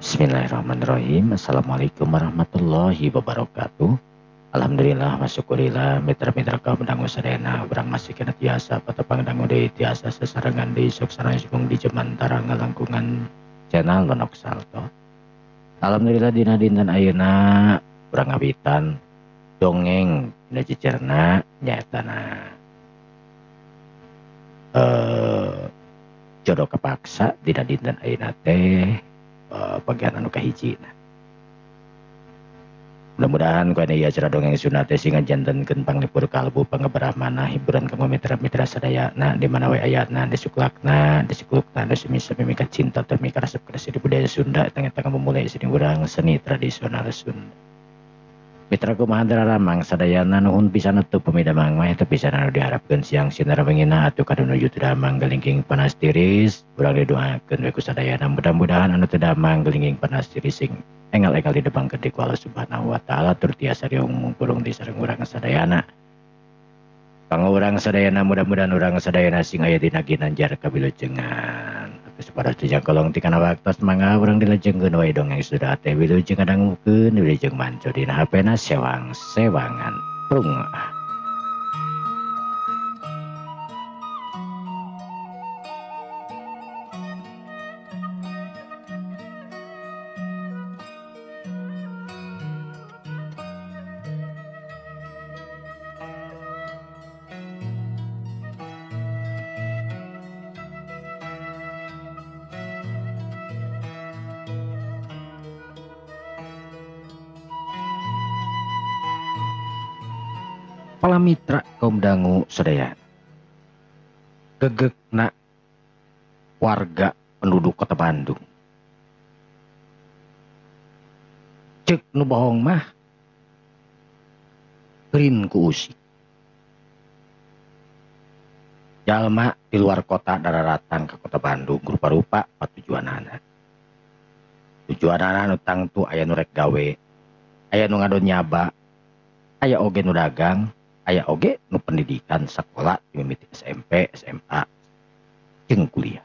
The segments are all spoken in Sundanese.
Bismillahirrahmanirrahim. Assalamualaikum warahmatullahi wabarakatuh. Alhamdulillah wa syukurillah mitra-mitra kaum dangu sadayana urang masih kena tiasa patepang dangu deui tiasa sesarengan deui sok sareng sukung di jemantara ngalangkungan channel Lenok Salto. Alhamdulillah dina dinten ayeuna urang ngawitan dongeng dina cicerna nyaetana jodoh kepaksa dina dinten ayeuna teh bagian anu kahiji. Mudah-mudahan ku aya acara dongeng Sunda teh sing ngajantenkeun panglipur kalbu pangabrahmana hiburan kanggo mitra-mitra sadayana di mana we ayana di suklakna di suklukna di sumi mika cinta teh mika resep kana seni budaya Sunda tengah-tengah memulai seni urang seni tradisional Sunda. Mitra kumaha daramang sadayana nuhun pisan atuh pamidamang mah teu pisan anu diharapkeun siang sinar wengina atuh kadunuju teu damang gelingking panas tiris urang didoakeun we ku sadayana mudah-mudahan anu teu damang gelingking panas tiris sing engal-engal didebangkeun ti ku Allah Subhanahu wa taala tur tiasa diungmung di sareng urang sadayana. Kanggo urang sadayana mudah-mudahan urang sadayana sing aya dina ginanjar kawilujengan. Atuh saparas kolong tikana waktos mangga urang dilajengkeun wae dongeng Sunda teh wilujeng ngadangukeun wilujeng manco dina HP-na sewang-sewangan prung. Pala mitra kaum dangu sadayana gegegna warga penduduk kota Bandung cek nu bohong mah kerin ku usik jalma di luar kota daratang ke kota Bandung rupa-rupa patujuanana tujuanana nu tangtu aya nu rek gawe aya nu ngadon nyaba aya oge nu dagang aya oge nu pendidikan sekolah mimiti SMP, SMA, jeung kuliah.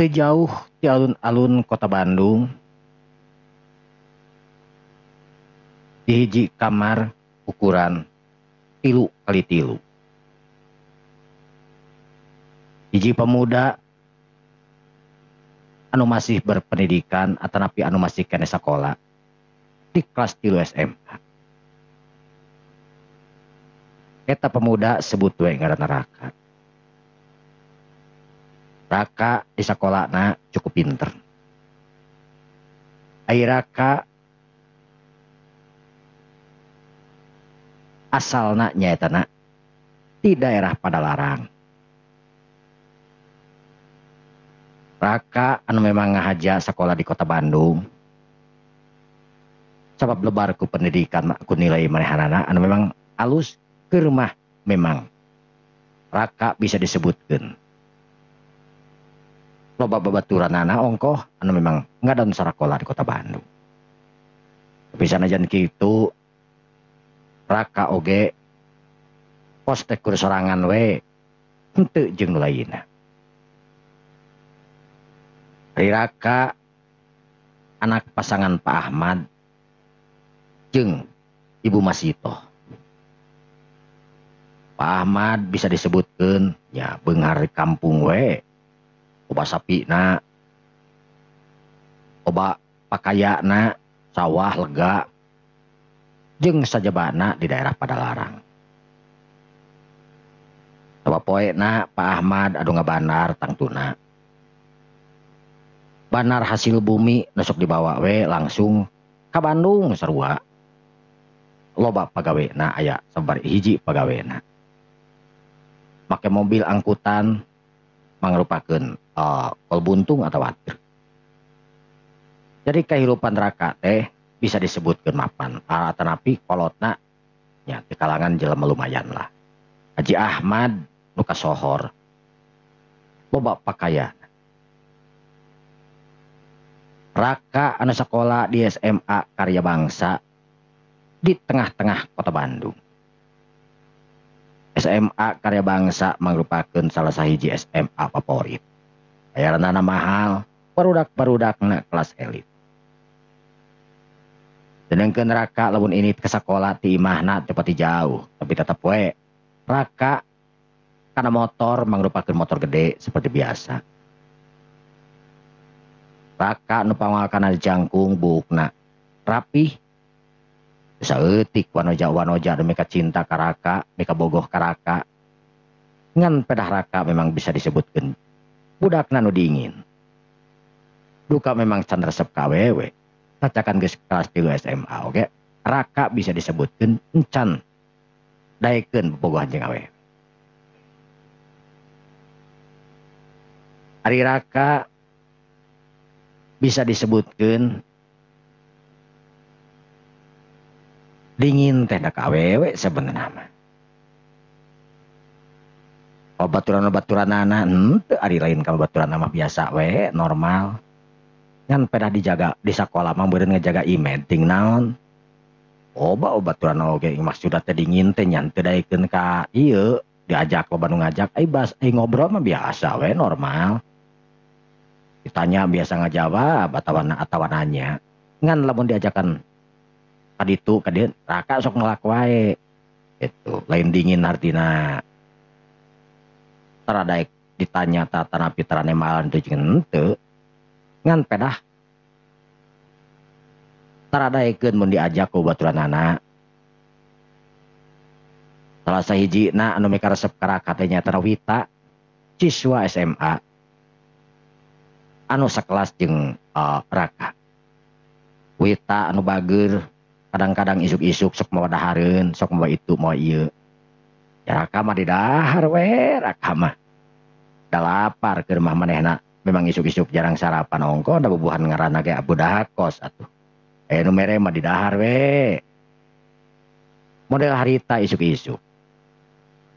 Teu jauh ti alun-alun kota Bandung di hiji kamar ukuran 3 kali 3. Hiji pemuda anu masih berpendidikan atanapi anu masih kene sekolah di kelas 3 SMA. Eta pemuda sebut we ngaranna Raka. Raka di sekolahna cukup pinter. Ai Raka asalna nyaetana di daerah Padalarang. Raka anu memang ngahaja sekolah di kota Bandung sabab lebar ku pendidikan ku nilai manehanana anu memang alus keur mah memang Raka bisa disebutkeun loba babaturanana ongkoh anu memang ngadon sarakola di kota Bandung. Tapi sanajan kitu Raka oge pos teh kur sorangan we henteu jeung nu lainna. Raka anak pasangan Pak Ahmad jeung Ibu Masito. Pak Ahmad bisa disebutkeun nya beunghar di kampung we. Loba sapina, loba pakayana, sawah lega jeung sajabana di daerah Padalarang. Loba poena Pak Ahmad anu ngabanar tangtuna. Banar hasil bumi nusuk dibawa we langsung ka Bandung sarua. Loba pagawena aya sabar hiji pagawena. Make mobil angkutan mangrupakeun kol buntung atawa truk. Jadi kehidupan Raka teh bisa disebutkeun mapan atanapi kolotna nya di kalangan jelema lumayan lah. Haji Ahmad nu kasohor loba pakaian. Raka anu sekolah di SMA Karya Bangsa di tengah-tengah kota Bandung. SMA Karya Bangsa mangrupakeun salah sahiji SMA favorit. Bayaranana mahal, barudak-barudakna kelas elit. Sedangkan Raka lamun ini ke sekolah ti imahna teu pati jauh, tapi tetep we Raka kana motor mangrupakeun motor gede seperti biasa. Raka nu pangwal kana jangkung buukna rapih. Saeutik wanoja-wanoja demi kacinta ka Raka, mika bogoh ka Raka. Ngan pedah Raka memang bisa disebutkeun budakna nu dingin. Duka memang can resep ka awewe. Cacakan geus kelas 3 SMA oge. Raka bisa disebutkeun encan daekeun bobogohan jeung awewe. Ari Raka bisa disebutkeun dingin teh da ka awewe sebenarna mah. Oh, baturan-baturanana henteu ari lain ka baturan mah biasa we normal. Ngan pedah dijaga di sakola mah beureun ngajaga image ting naon. Loba baturan oge maksudna teh dingin teh nya teu daekeun ka ieu diajak loba nu ngajak ai bas ai ngobrol mah biasa we normal. Ditanya biasa ngajawab atawa nanya. Ngan lamun diajakan ka ditu ka dieu Raka sok ngelak wae. Gitu, lain dingin artina. Tara daek ditanya tata napi tara nemalan teu jeung henteu. Ngan pedah tara daekeun mun diajak ku baturanana. Salah sahijina anu mikaresep ka Raka teh nyaeta Wita, siswa SMA anu sakelas jeung Raka. Wita anu bager kadang-kadang isuk-isuk sok mawa dahareun, sok mawa itu mawa ieu. Ya Raka mah didahar we, Raka mah. Da lapar keur mah manehna memang isuk-isuk jarang sarapan ongko da bubuhan ngaranna ge budak kos atuh. Nu mere mah didahar we. Model harita isuk-isuk.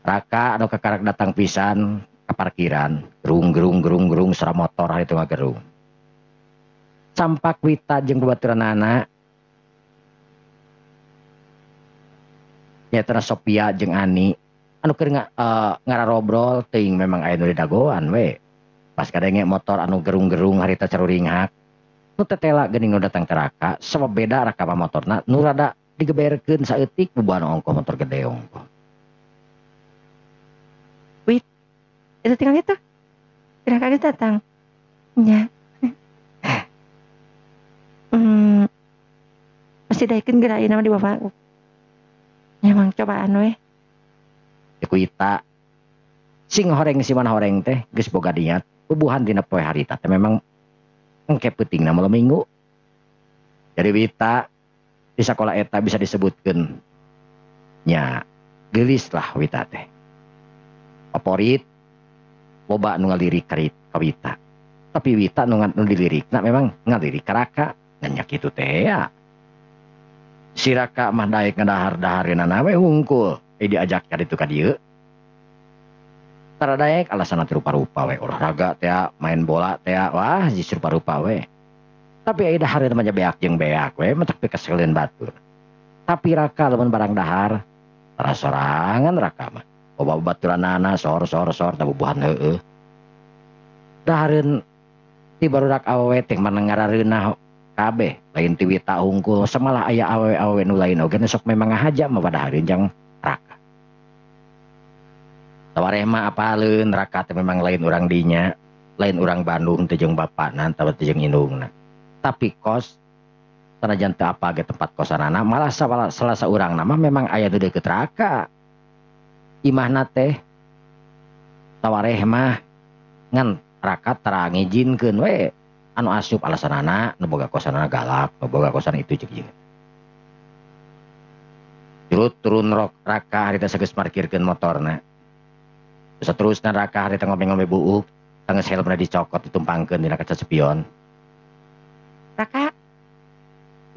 Raka anu kakarak datang pisan ka parkiran, gerung gerung gerung gerung sora motor harita ngagerung. Campak Wita jeung babaturanana nyaeta Sophia jeung Ani anu keur ngararobrol teuing memang aya nu didagoan we. Pas kadenge motor anu gerung-gerung harita caruringhak nu tetela geuning nu datang ka Raka sabab beda Raka mah motorna nu rada digeberkeun saeutik bubuhan ongkoh motor gede ongkoh. Wit, itu tinggal itu. Raka geus datang. Nya. Pasti daekeun geura ayeuna mah di bapak. Ya mang cobaan we. Wita sing horeng si mana horeng teh geus boga niat bubuhan dina poe harita teh memang engke peutingna malam minggu. Jadi Wita di sakola eta bisa disebutkeun nya geulis lah Wita teh. Favorit loba nu ngalirik ka Wita. Tapi Wita nu dilirikna memang ngalirik ka Raka nanya kitu teh ya. Si Raka mah daek ngadahar-dahareunana we hungkul diajak ka ditu ka dieu. Tara daek alasanna teh rupa-rupa we olahraga teh main bola teh wah geus rupa-rupa we. Tapi ai dahareun mah beak jeung beak we matak pikaseleun batur. Tapi Raka lamun barang dahar tara sorangan Raka mah. Loba baturanana sor sor sor da bubuhan heueuh. Dahareun ti barudak awewe teh mana ngarareunah kabeh lain ti Wita hungkul samalah aya awewe-awewe nu lain oge sok memang ngahaja mah padahareun jang Raka. Tawareh mah apaleun Raka teh memang lain urang dinya, lain urang Bandung teh jeung bapana atawa teh jeung indungna. Tapi kos sanajan teu apa ge tempat kosanana malah salah saurangna mah memang aya nu deukeut Raka. Imahna teh tawareh mah ngan Raka tara ngijinkeun we anu asup alasanana nu boga kosanana galak, nu boga kosan itu jeung jeung. Turut turun rok Raka harita sageus markirkeun motorna. Saterusna Raka harita ngombe-ngombe buuk, tanggeus helmna dicokot ditumpangkeun dina kaca spion. Raka.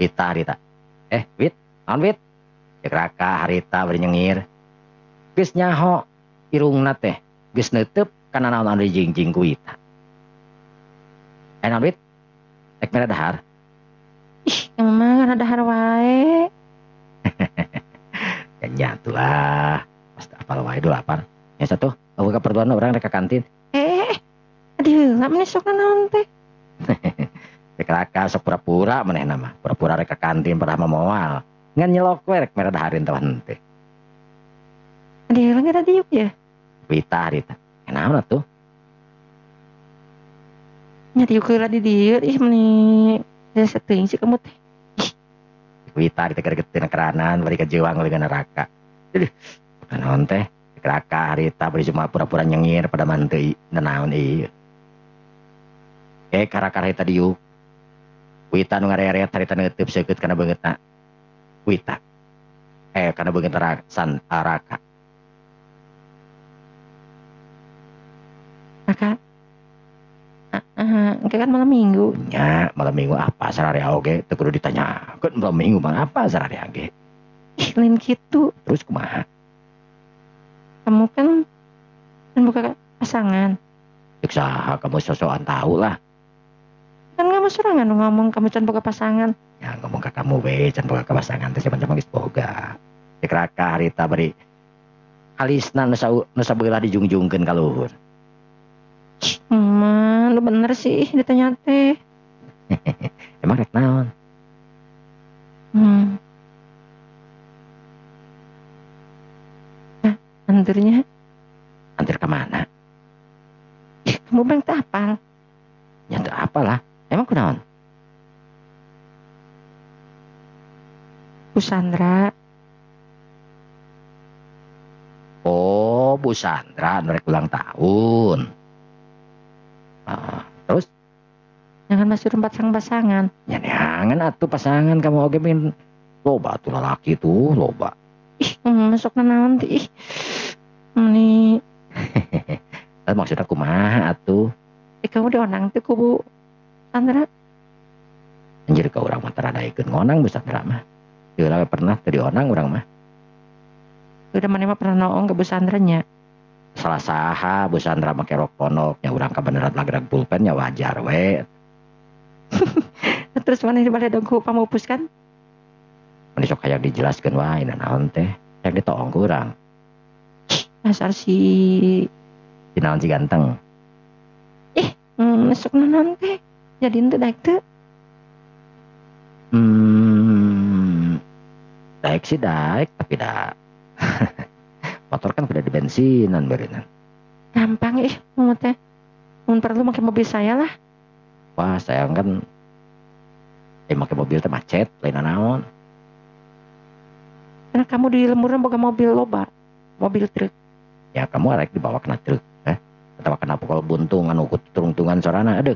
Wita harita. Wit, naon Wit? Cek Raka harita bari nyengir. Geus nyaho irungna teh, geus neuteub kana naon anu dijingjing ku Wita. Naon Wit? Rek mere dahar. Ih, emang ada dahar wae. Ya nya atulah. Pasti apa Apal wae du lapar. Ya satu, eueuh kaperluan urang rek ka kantin. Aduh, nggak meni sok naon teh. Rek raka sok pura-pura manehna mah. Pura-pura rek ka kantin padahal mah moal. Ngan nyelok we rek mere dahareun teh henteu. Aduh, nggak ada diuk ya. Wita harita. Naon atuh? Nya diuk heula di dieu ih meni desa teuing sih kamu teh. Wita harita geregeteun keranan bari kajeuang leungeun neraka. Aduh, naon teh? Raka harita bari cuma pura-pura nyengir pada manteu naon ieu. Karakar harita diuk. Wita nu ngareret harita neuteub seukeut kana beungeutna. Wita. Kana beungeut san raka. Raka. Engke kan malam minggu. Nya, malam minggu apa sararea oge teu kudu ditanyakeun malam minggu mah apa sararea ge. Ih, lain kitu. Terus kumaha? Kamu kan buka pasangan. Cek saha kamu sosokan tahu lah. Kan kamu sorangan ngomong kamu can boga pasangan. Ya ngomong ke kamu we can boga pasangan teh cuman geus boga. Cek raka harita bari alisna nu sabelah dijungjungkeun ka luhur. Man, lu bener sih ditanya teh. Emang rek naon? Nah, anternya. Anter ke mana? Ih, kamu bang tak apal. Ya tak apal lah. Emang kunaon? Bu Sandra. Oh, Bu Sandra nu rek ulang tahun. Terus? Jangan masih tempat sang pasangan. Ya jangan atuh pasangan kamu oge min. Loba tuh lalaki tuh loba. Ih, masuk naon teh ih. Meni. Maksudnya kumaha atuh? Kamu dionang teh ku Bu Sandra. Anjir ka urang mah tara daekeun ngonang Bu Sandra mah. Deui pernah teu dionang urang mah. Udah maneh mah pernah noong ke Bu Sandra nya. Salah saha Bu Sandra make rok pondok nya urang kabeneran lagrag pulpen nya wajar we. Terus maneh dibaledog ku pamupus kan? Maneh sok hayang dijelaskeun wae naon teh. Hayang ditoong ku urang. Dasar si naon si ganteng. Ih, masuk naon teh. Jadi henteu daek teu. Daek sih daek tapi da motor kan udah dibensinan berenang. Gampang ih, mau teh. Mun perlu make mobil saya lah. Wah, sayang kan make mobil teh macet, lain naon. Karena kamu di lemburan boga mobil loba, mobil truk. Ya kamu arek dibawa kena truk, eh? Atau kena pukul buntung anu turungtungan sorana aduh.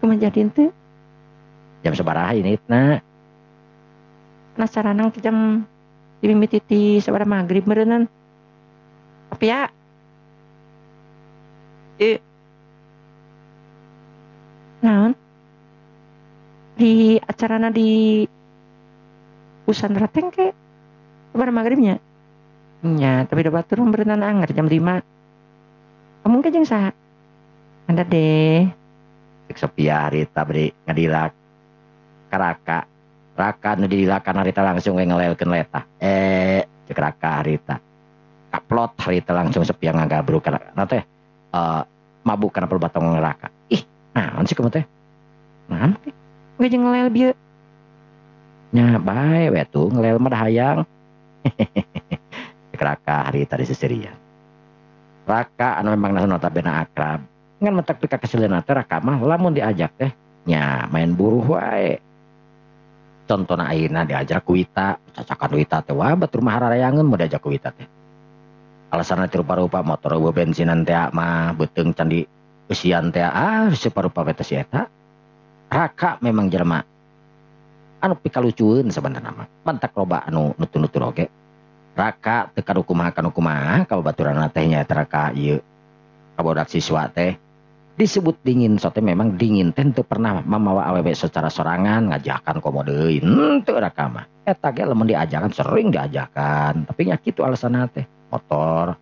Kumaha jadi teu? Jam sabaraha ini na? Penasaran ke jam dimimiti ti sabaraha maghrib meureunnan. Tapi ya naon? Di acarana di Bu Sandra teh ke sabaraha maghribnya? Nya, tapi da batur meureunnan anger jam 5. Kamu ke jeung saha? Ada deh. Cek Sophia harita beri ngadilak ka raka. Raka nu didilakan harita langsung we ngelelkeun letah. Cek raka harita. Kaplot harita langsung Sophia ngagabruk kana teh mabuk kana perbatong neraka. Ih, naon sih kamu teh? Naon teh? Geus jeung ngelel bieu. Nya bae we tuh ngelel mah da hayang. Cek raka harita di seserian. Raka anu memang notabene akrab. Ngan mentak pika keseleuna teh raka mah lamun diajak teh nya main buruh wae. Contona ayeuna diajak ku Wita, cacakan Wita teh wah batur mah harayangeun mun diajak ku Wita teh. Alasanna teh rupa-rupa motor eueuh bensinan teh mah beuteung can di eusian teh ah rupa-rupa we teh si eta. Raka memang jelema anu pikalucueun sabenerna mah. Mantak loba anu nutur-nutur oge. Raka teu karukumaha kanukumaha ka babaturanna teh nya eta raka ieu. Kabodak siswa teh disebut dingin sote memang dingin teh teu pernah mamawa awewe secara sorangan ngajakan komo deui henteu raka mah. Eta ge lamun diajakan sering diajakan tapi nya kitu alasanna teh motor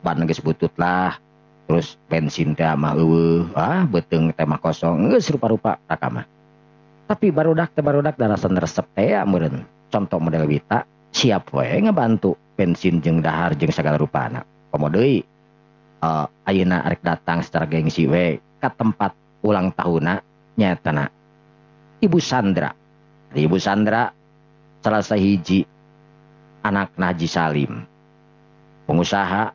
ban geus butut lah terus bensin teh mah eueuh ah beuteung teh mah kosong geus rupa-rupa raka mah. Tapi barudak teh barudak darasan resep teh meureun. Contoh model Wita siap we ngebantu bensin jeung dahar jeung sagala rupana. Komo deui ayeuna arek datang secara gengsi we ka tempat ulang tahunna nyaetana Ibu Sandra. Ibu Sandra salah sahiji anak Haji Salim, pengusaha,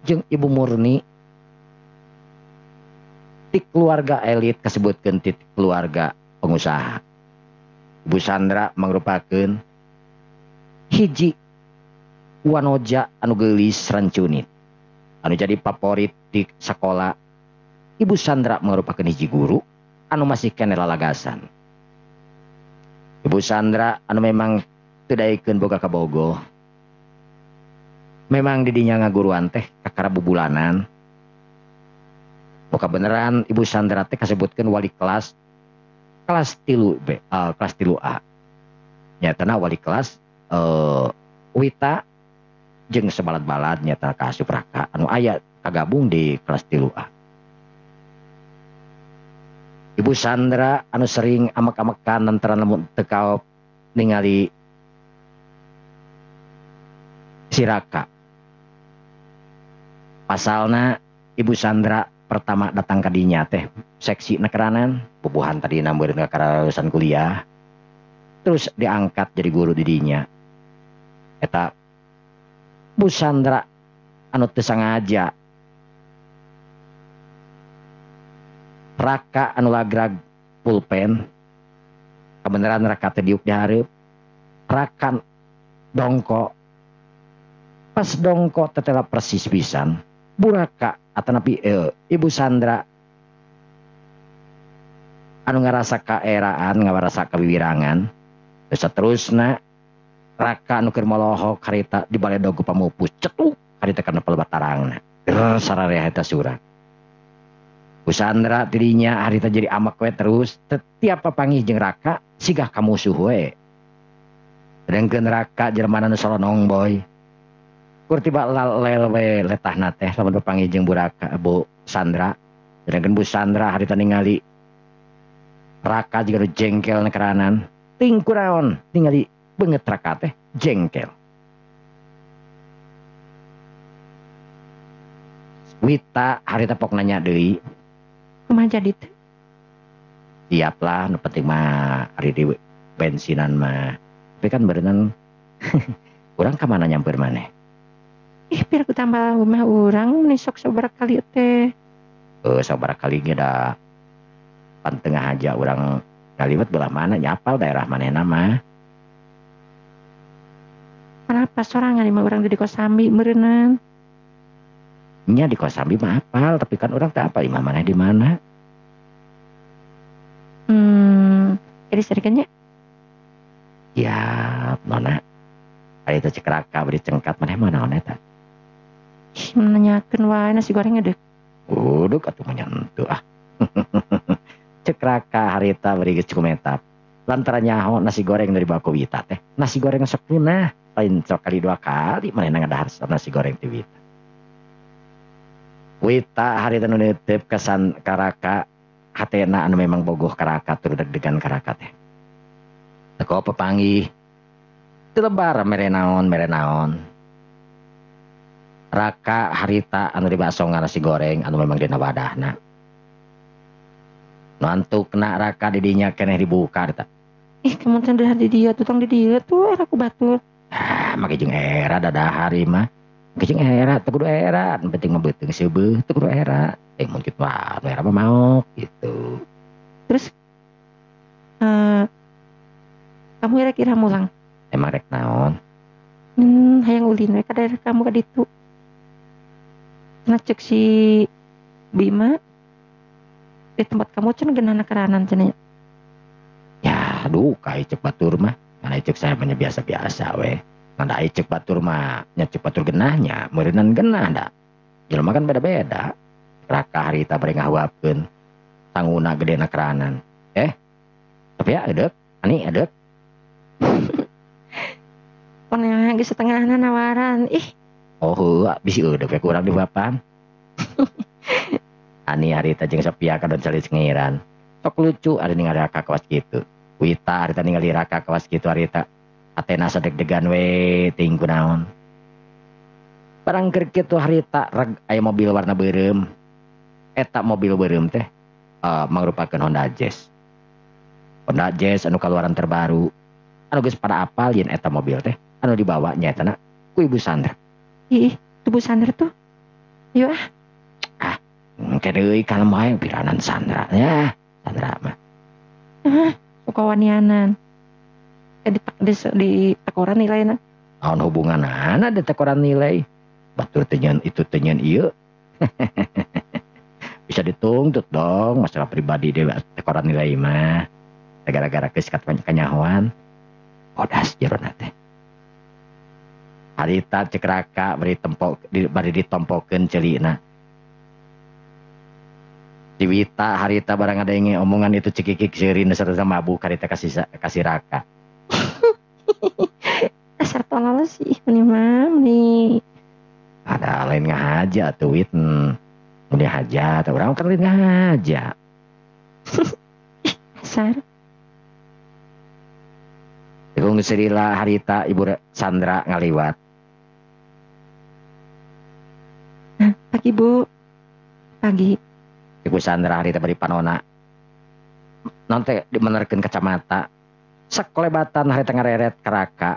jeung Ibu Murni ti keluarga elit kasebutkeun ti keluarga pengusaha. Ibu Sandra mangrupakeun hiji wanoja anu geulis rancunit, anu jadi favorit di sekolah. Ibu Sandra merupakan hiji guru anu masih keneh lalagasan. Ibu Sandra anu memang teu daekeun boga kabogoh. Memang didinya ngaguruan teh kakara bubulanan. Boga beneran Ibu Sandra teh kasebutkeun wali kelas kelas 3 B, kelas 3 A. Nyatana wali kelas Wita jeung sebalad-balad nyata ka asup Raka anu aya kagabung di kelas 3 A. Ibu Sandra anu sering amek-amekan lantaran lamun teu kaop ningali si Raka. Pasalna Ibu Sandra pertama datang ka dinya teh seksi nekeranan, bubuhan tadina meureun kakarasan kuliah. Terus diangkat jadi guru di dinya. Eta Bu Sandra anu teu sangaja Raka anu lagrag pulpen, kebenaran Raka teh diuk dihareup, Raka dongko, pas dongko tetela persis pisan, Bu Raka atanapi Ibu Sandra anu ngarasa kaeraan, ngarasa kawiwirangan, terus seterusna Raka anu keur molohok harita di baledog pamupus cetuk harita kana pelebatarangna, der sararea eta surat. Bu Sandra dirinya harita jadi amak we terus setiap papanggih jeung Raka sigah kamusuh we. Sedengkeun Raka jelema nu soronong boy. Kur tiba lalel we letahna teh lamun papanggih jeung Bu Raka, Bu Sandra. Sedengkeun Bu Sandra harita ningali Raka jiga nu jengkel nekeranan. Ting kuraon ningali beungeut Raka teh jengkel. Wita harita pok nanya deui. Kumaha jadi teh? Siap lah, nu penting mah ari di bensinan mah. Tapi kan berenang urang ka mana nyamper maneh? Ih, pira ku tambah rumah urang nih sok sabaraha kali teh. Sabaraha kali ge da pan tengah aja urang ngaliwet belah mana nyapal daerah manehna mah. Kenapa sorangan mah urang di Kosambi meureunnan? Nya di Kosambi mah apal, tapi kan urang teh apal imah maneh di mana? Jadi serikannya? Ya, nona. Ari teh cek Raka bari cengkat maneh mah naon eta? Ih, nanyakeun wae nasi goreng deuk. Uduk atuh mah nyentuh ah. Cek Raka harita bari geus kumetap. Lantaran nyaho nasi goreng dari bako Wita teh. Nasi goreng sok punah, lain sok kali dua kali manehna ngadahar nasi goreng ti Wita. Wita harita nu neuteup kesan ka Raka hatena anu memang bogoh ka Raka tur deg-degan ka Raka teh. Teko pepanggih teu lebar mere naon mere naon. Raka harita anu dibasongan nasi goreng anu memang dina wadahna. Nu antukna Raka di dinya keneh dibuka eta. Ih, kamu teh di dieu tuh tong di dieu tuh era ku batur. Ah, make jeung era dadahar ieu mah. Make jeung era teu kudu era, nu penting mah beuteung seubeuh teu kudu era. Mun kitu mah nu era mah maok gitu. Terus kamu rek ira mulang? Emang rek naon? Hayang ulin we ka daerah kamu ka ditu. Nah cek si Bima di tempat kamu cenah geunah keranan cenah. Ya aduh kai cek batur mah. Ngan cek saya mah biasa-biasa we. Ngan da cek batur mah nya cek batur geunahnya, meureunnan geunah da. Jelema kan beda-beda. Raka harita bari ngahuapkeun sanguna gedena keranan. Tapi ya edeuk, ani edeuk. Pernah geus setengahna nawaran. Ih. Oh heuh, bisi eudeuh we kurang dihuapan. Ani harita jeung Sophia kadon cali cengiran. Tok lucu ada ningali Raka kawas kitu. Wita harita ningali Raka kawas kitu harita. Atena sadeg-degan we ting kunaon. Barang keur kitu harita reg aya mobil warna beureum. Eta mobil beureum teh mangrupakeun Honda Jazz. Honda Jazz anu kaluaran terbaru. Anu geus pada apal yen eta mobil teh anu dibawa nyaetana ku Ibu Sandra. Ih, itu Bu Sandra tuh. Yuk ah. Ah, engke deui kalem wae piranan Sandra ya. Sandra mah. Suka wanianan. Di tekoran nilaina. Naon hubunganana di tekoran nilai? Batur teh nyeun itu teh nyeun ieu. Bisa dituntut dong masalah pribadi dewe tekoran nilai mah. Gara-gara geus kanyahoan. Odas jerona teh. Harita cek Raka bari tempok bari ditompokeun ceulina. Di Wita harita barang ngadenge omongan itu cekikik seuri nu sarta mabuk harita kasih Raka. Dasar tolol sih meni mah meni. Ada lain ngahaja atuh Wit. Mun dihaja teh urang kan lain ngahaja. Dasar. Ibu ngeserila harita Ibu Sandra ngaliwat. Pagi Bu. Pagi. Ibu Sandra harita bari panona. Non teh dimenerkeun kacamata. Sakolebatan harita ngareret ka Raka.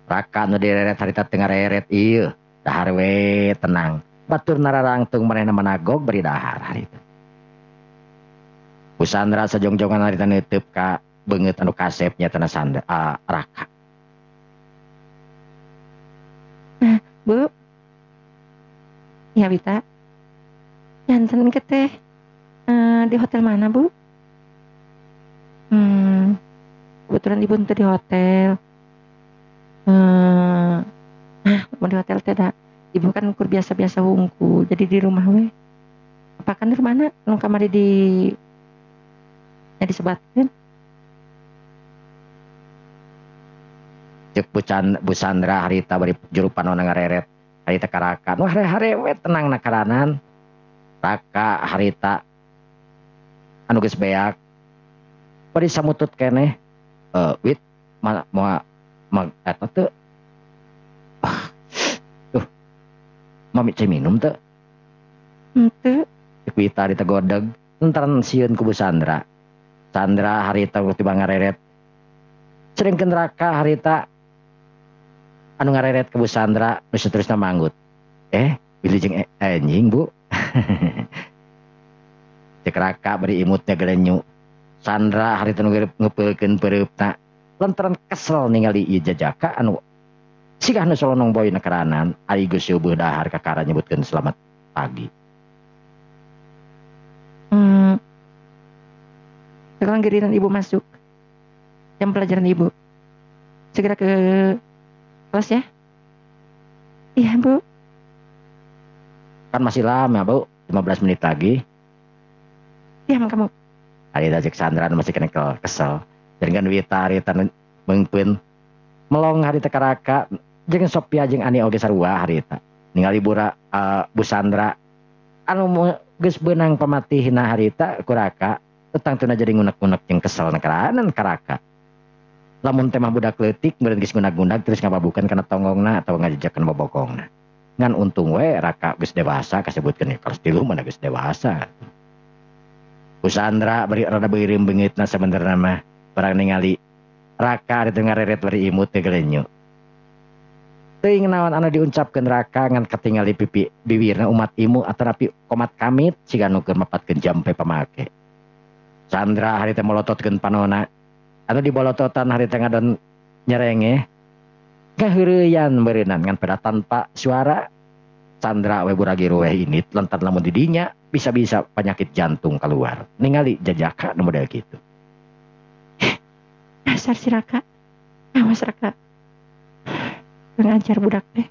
Raka nu direret harita teu ngareret ieu. Dahar we tenang. Batur nararangtung manehna managog bari dahar harita. Bu Sandra sajongjongan harita neuteub ka beungeut anu kasep nya tanah Sandra Raka. Bu. Ya Wita. Janten ke teh di hotel mana Bu? Kebetulan ibu teh di hotel. Mau di hotel teh da. Ibu kan ukur biasa-biasa hungkul, jadi di rumah we. Apa kan di rumahna? Nu kamari di nya disebatkeun. Cek Bu Sandra harita bari juru panona ngareret harita ka Raka. Wah hare we tenang na karanan. Raka harita anu geus beak bari samutut keneh. Wit ma ma eta teu. Tuh. Mami cai minum teu? Henteu. Cek Wita harita godeg lantaran sieun ku Bu Sandra. Sandra harita tiba ngareret. Sedengkeun Raka harita anu ngareret ke Bu Sandra nu saterusna manggut. Wilujeng anjing Bu. Cek Raka bari imutnya gelenyu. Sandra harita nu ngepeulkeun peureupna lantaran kesel ningali ieu jajaka anu sigah nu solonong boy na karanan ari geus seubeut dahar kakara nyebutkeun selamat pagi. Sekarang giliran ibu masuk jam pelajaran ibu. Segera ke kelas ya. Iya Bu. Kan masih lama Bu, 15 menit lagi. Iya kamu. Harita cek Sandra masih kena kesel. Dengan Wita harita meungpeun melong harita ka Raka jeung Sophia jeung Ani oge sarua harita. Ningali Bu Sandra anu geus beunang pamatihna harita ku Raka tangtuna jadi ngunek-ngunek jeung kesel na karanan ka Raka. Lamun teh mah budak leutik meureun geus ngunak-ngunak terus ngababukan kana tonggongna atawa ngajejakkeun bobokongna. Ngan untung we Raka geus dewasa kasebutkeun kelas 3 mana geus dewasa. Bu Sandra bari rada beureum beungeutna sabenerna mah barang ningali Raka ari teu ngareret bari imut teh gelenyu. Teuing naon anu diucapkeun Raka ngan katingali pipi biwirna umat imu atanapi komat kamit siga nu keur mapatkeun jampe pamake. Sandra harita molototkeun panona anu dibolototan harita ngadon nyerenge kaheureuyan beureunan ngan pada tanpa suara. Sandra we buragi ruweh init lantaran lamun di dinya bisa-bisa penyakit jantung keluar ningali jajaka nu model kitu. Dasar si Raka, awas Raka, ngajar budak teh.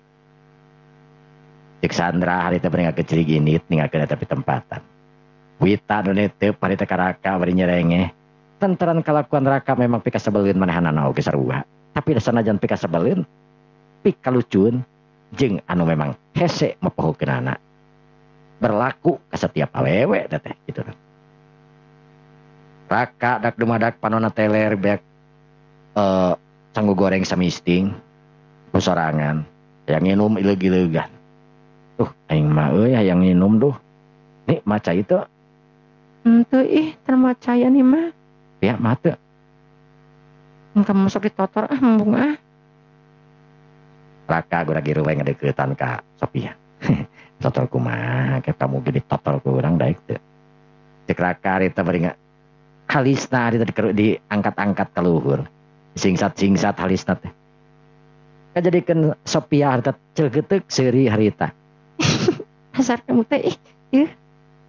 Cek Sandra harita bari ngakecil init ninggalkeun eta pitempatan. Wita nu netep harita ka Raka bari nyerenge. Lantaran kalakuan Raka memang pikasebeleun manehanana oge sarua. Tapi sanajan pikasebeleun, pikalucun jeung anu memang hese mapohokeunana. Berlaku ka setiap awewe teh gitu. Raka dak dumadak panona teler beak sanggu goreng samisting kusorangan hayang nginum ileug-ileugan. Tuh aing mah euy hayang nginum duh. Nih maca itu. Henteu ih teu maca nih mah. Ya mah teu. Engke masuk ditotor ah embung ah. Raka gura giru we ngadeuketan ka Sophia. Totor kumaha kamu ge ditotor ku urang daek teu. Cek Raka harita bari halisna harita diangkat-angkat ka luhur. Singsat-singsat halisna teh. Kajadikeun Sophia harita celgeuteuk seuri harita. Asar kamu teh ih. Ieu.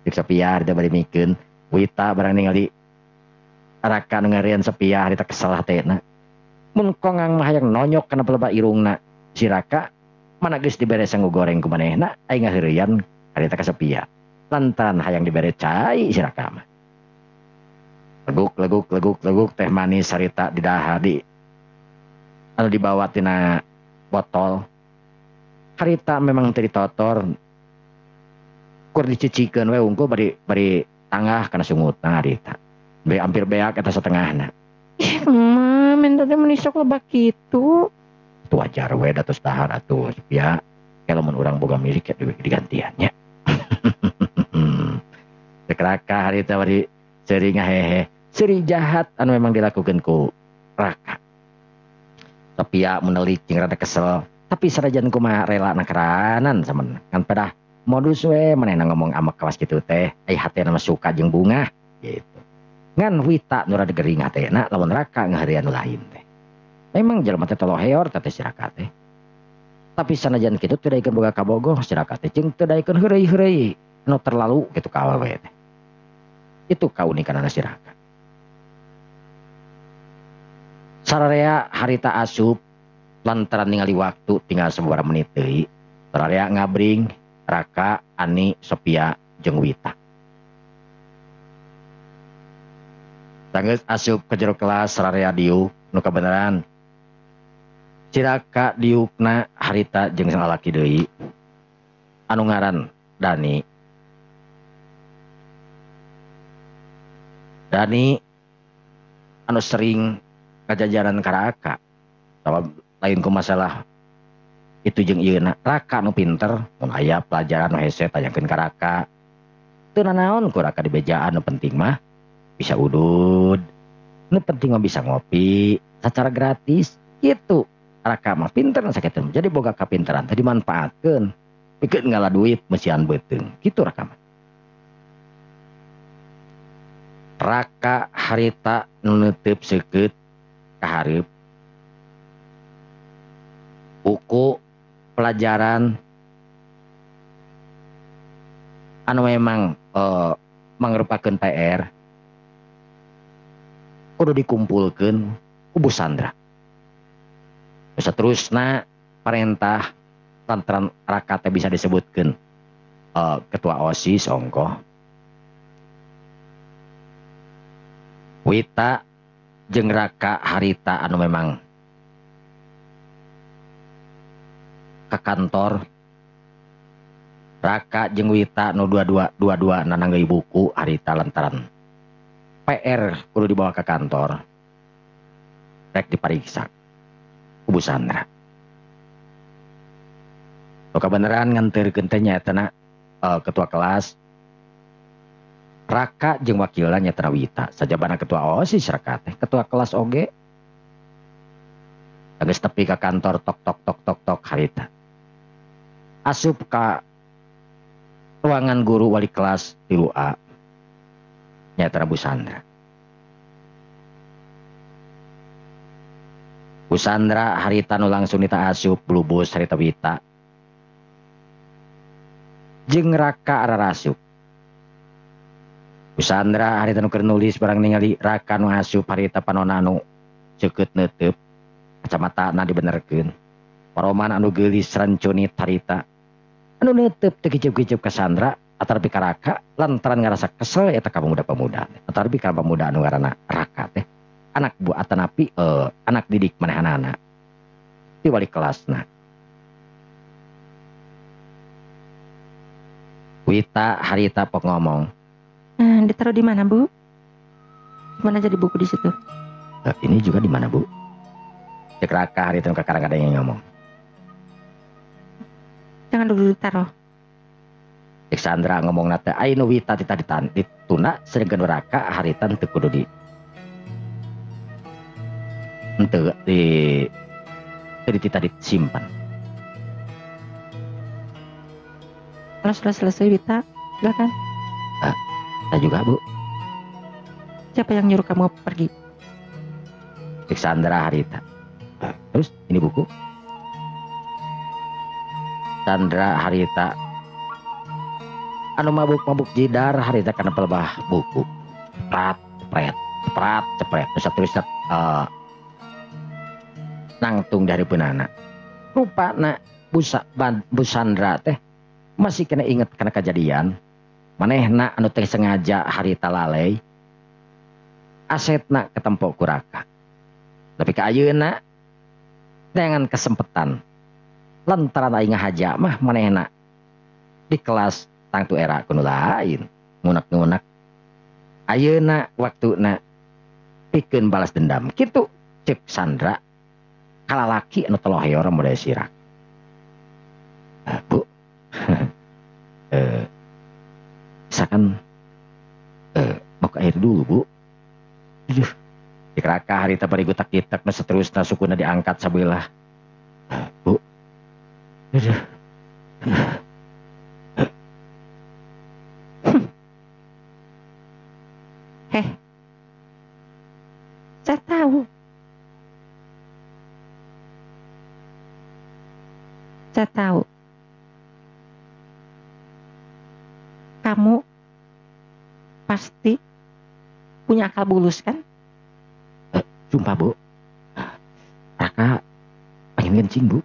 Cek Sophia harita bari mikeun Wita barang ningali Raka nu ngareun Sophia harita kesel hatena. Mun kongang mah hayang nonyok kana peleba irungna si Raka mana geus dibere sangu goreng ku manehna aing ngaheureuyan harita ka Sophia. Lantaran hayang dibere cai si Raka mah. Leguk leguk leguk leguk teh manis harita didaha di anu dibawa tina botol. Harita memang teu ditotor kur dicicikeun we unggul bari tangah kana sungutna harita. Be hampir beak eta satengahna. Ih, mah minta teh mun sok lebak kitu. Itu wajar we da tos dahar atuh ya. Kalau mun urang boga milik ya digantian nya. Cek Raka harita bari seuri ngahehe. Seuri jahat anu memang dilakukan ku Raka. Tapi ya menelik jeung rada kesel. Tapi sarajan kumaha rela nakeranan samen. Kan pedah modus we manehna ngomong amek kawas kitu teh. Ai hatena mah suka jeung bunga gitu. Ngan Wita nu rada gering hatena lamun Raka ngaheureuyan nu lain teh. Memang jelema teh toloheor teh si Raka teh. Tapi sanajan kitu teu daekeun boga kabogoh si Raka teh jeung teu daekeun heureuy-heureuy nu terlalu kitu ka awewe teh. Itu kaunikanana si Raka. Sararea harita asup lantaran ningali waktu tinggal sababaraha menit deui. Sararea ngabring Raka, Ani, Sophia jeung Wita. Sanggeus asup ke jero kelas sararea diuk nu kabeneran. Si Raka diukna harita jeung salalaki deui anu ngaran Dani. Dani anu sering kajajaran ka Raka. Sabab lain ku masalah itu jeung ieu na Raka nu pinter mun aya pelajaran nu hese tanyakeun ka Raka. Teu nanaon ku Raka dibejaan nu penting mah bisa udud. Nu penting mah bisa ngopi secara gratis gitu. Raka mah pinter sakitu. Jadi boga kapinteran teh dimanfaatkeun pikeun ngala duit mesian beuteung. Kitu Raka mah. Raka harita nu neuteup seukeut ka hareup. Buku pelajaran anu memang mangrupakeun PR kudu dikumpulkeun ku Bu Sandra. Seterusna parentah lantaran Raka teh bisa disebutkeun ketua OSIS ongkoh. Wita jeung Raka harita anu memang ke kantor. Raka jeung Wita nu dua-dua nananggeui buku harita lantaran PR kudu dibawa ke kantor rek dipariksa ku Bu Sandra. Nu kabeneran nganterkeun teh nyaeta ketua kelas Raka jeung wakilna nyaeta Wita sajabana ketua OSIS Raka teh ketua kelas oge. Geus tepi ka kantor tok tok tok tok tok harita. Asup ka ruangan guru wali kelas 3A nyaeta Bu Sandra. Bu Sandra harita nu langsung nita asup blubus harita Wita jeung Raka ararasup. Bu Sandra harita nu keur nulis barang ningali Raka nu asup harita panona anu ceukeut neuteub kacamatana dibenerkeun. Paroman anu geulis rancunit harita anu neuteub teu kiceup-kiceup ka Sandra atarapi ka Raka lantaran ngarasa kesel eta ka pemuda-pemuda atarapi ka pemuda anu ngaranna Raka teh anak bu atanapi anak didik manehanana ti wali kelasna. Wita harita pok ngomong. Ditaruh di mana, Bu? Mana jadi buku di situ? Ini juga di mana, Bu? Cek Raka harita nu kakarang ada yang ngomong. Jangan dulu ditaruh. Cek Sandra ngomong nate ai nu wita tita dituna sedengkeun Raka harita teu kudu di henteu di teu ditita disimpan. Kalau sudah selesai Wita, silakan. Saya juga, Bu. Siapa yang nyuruh kamu pergi? Cek Sandra harita. Terus ini buku. Sandra harita anu mabuk-mabuk jidar harita kana pelebah buku. Prat, cepret, prat, cepret. Terus terus nangtung dari penana. Rupana Bu Sandra teh masih kena inget kana kejadian. Manehna anu teh sengaja harita lalai. Asetna ketempo ku Raka. Tapi ka ayeuna dengan kesempatan lantaran aing ngahaja mah manehna di kelas tangtu era kuno lain ngunak-ngunak ayeuna waktuna pikeun balas dendam kitu cek Sandra kalalaki anu teloheor model sirak. Bu, misalkan mau ke air dulu, Bu. Aduh, cek Raka harita bari gutak-gitak nu seterusna sukuna diangkat sabelah. Bu. Aduh. Heh. Saya tahu. Saya tahu. Kamu pasti punya akal bulus kan? Sumpah, Bu. Raka pengen kencing, Bu.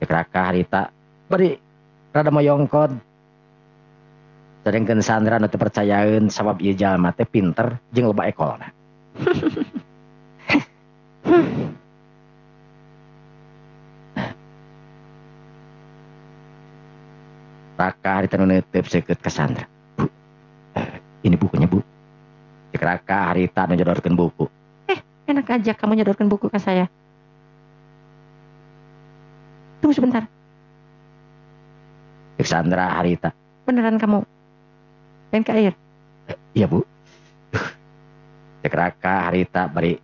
Cek Raka harita bari rada moyongkod. Sedengkeun Sandra nu teu percayaeun sabab ieu jalma teh pinter jeung loba ekolna. Raka harita nu neuteub seukeut ka Sandra. Bu, ini bukunya, Bu. Cek Raka harita nu nyodorkeun buku. Enak aja kamu nyodorkan buku ke saya. Tunggu sebentar. Cek Sandra harita. Beneran kamu pengen ke air? Iya, Bu. Cek Raka harita bari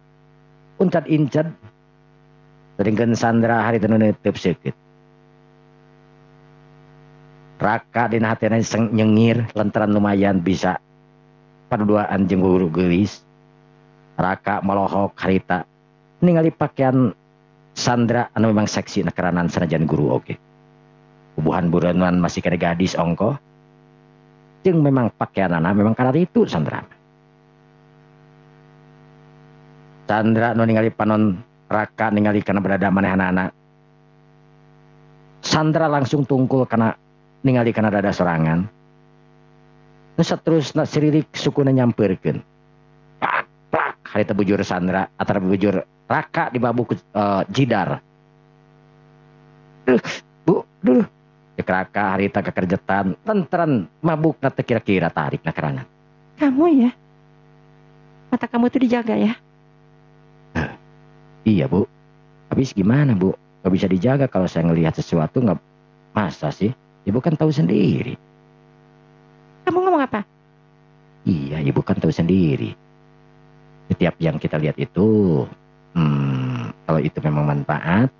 uncat-incat. Sedengkeun Sandra harita nu neuteub seukeut. Raka dina hatena nyengir lantaran lumayan bisa paduduaan jeung guru geulis. Raka melohok harita ningali pakaian Sandra anu memang seksi nakeranan sanajan guru oge. Ubuhan buruan masih kena gadis ongkoh. Jeung memang pakaianana memang karena itu Sandra. Sandra nu ningali panon Raka ningali kana berada manehanana. Sandra langsung tungkul kana ningali kana dada sorangan. Nu saterusna siririk sukuna nyampeurkeun. Plak plak harita bujur Sandra atara bujur Raka dibabuk jidar. Duh, Bu, duh. Cek Raka harita kekerjetan lantaran mabukna teu kira-kira tarikna kerana. Kamu ya? Mata kamu itu dijaga ya? Iya, Bu. Habis gimana, Bu? Gak bisa dijaga kalau saya ngelihat sesuatu nggak masa sih? Ibu kan tahu sendiri. Kamu ngomong apa? Iya, Ibu kan tahu sendiri. Setiap yang kita lihat itu, kalau itu memang manfaat.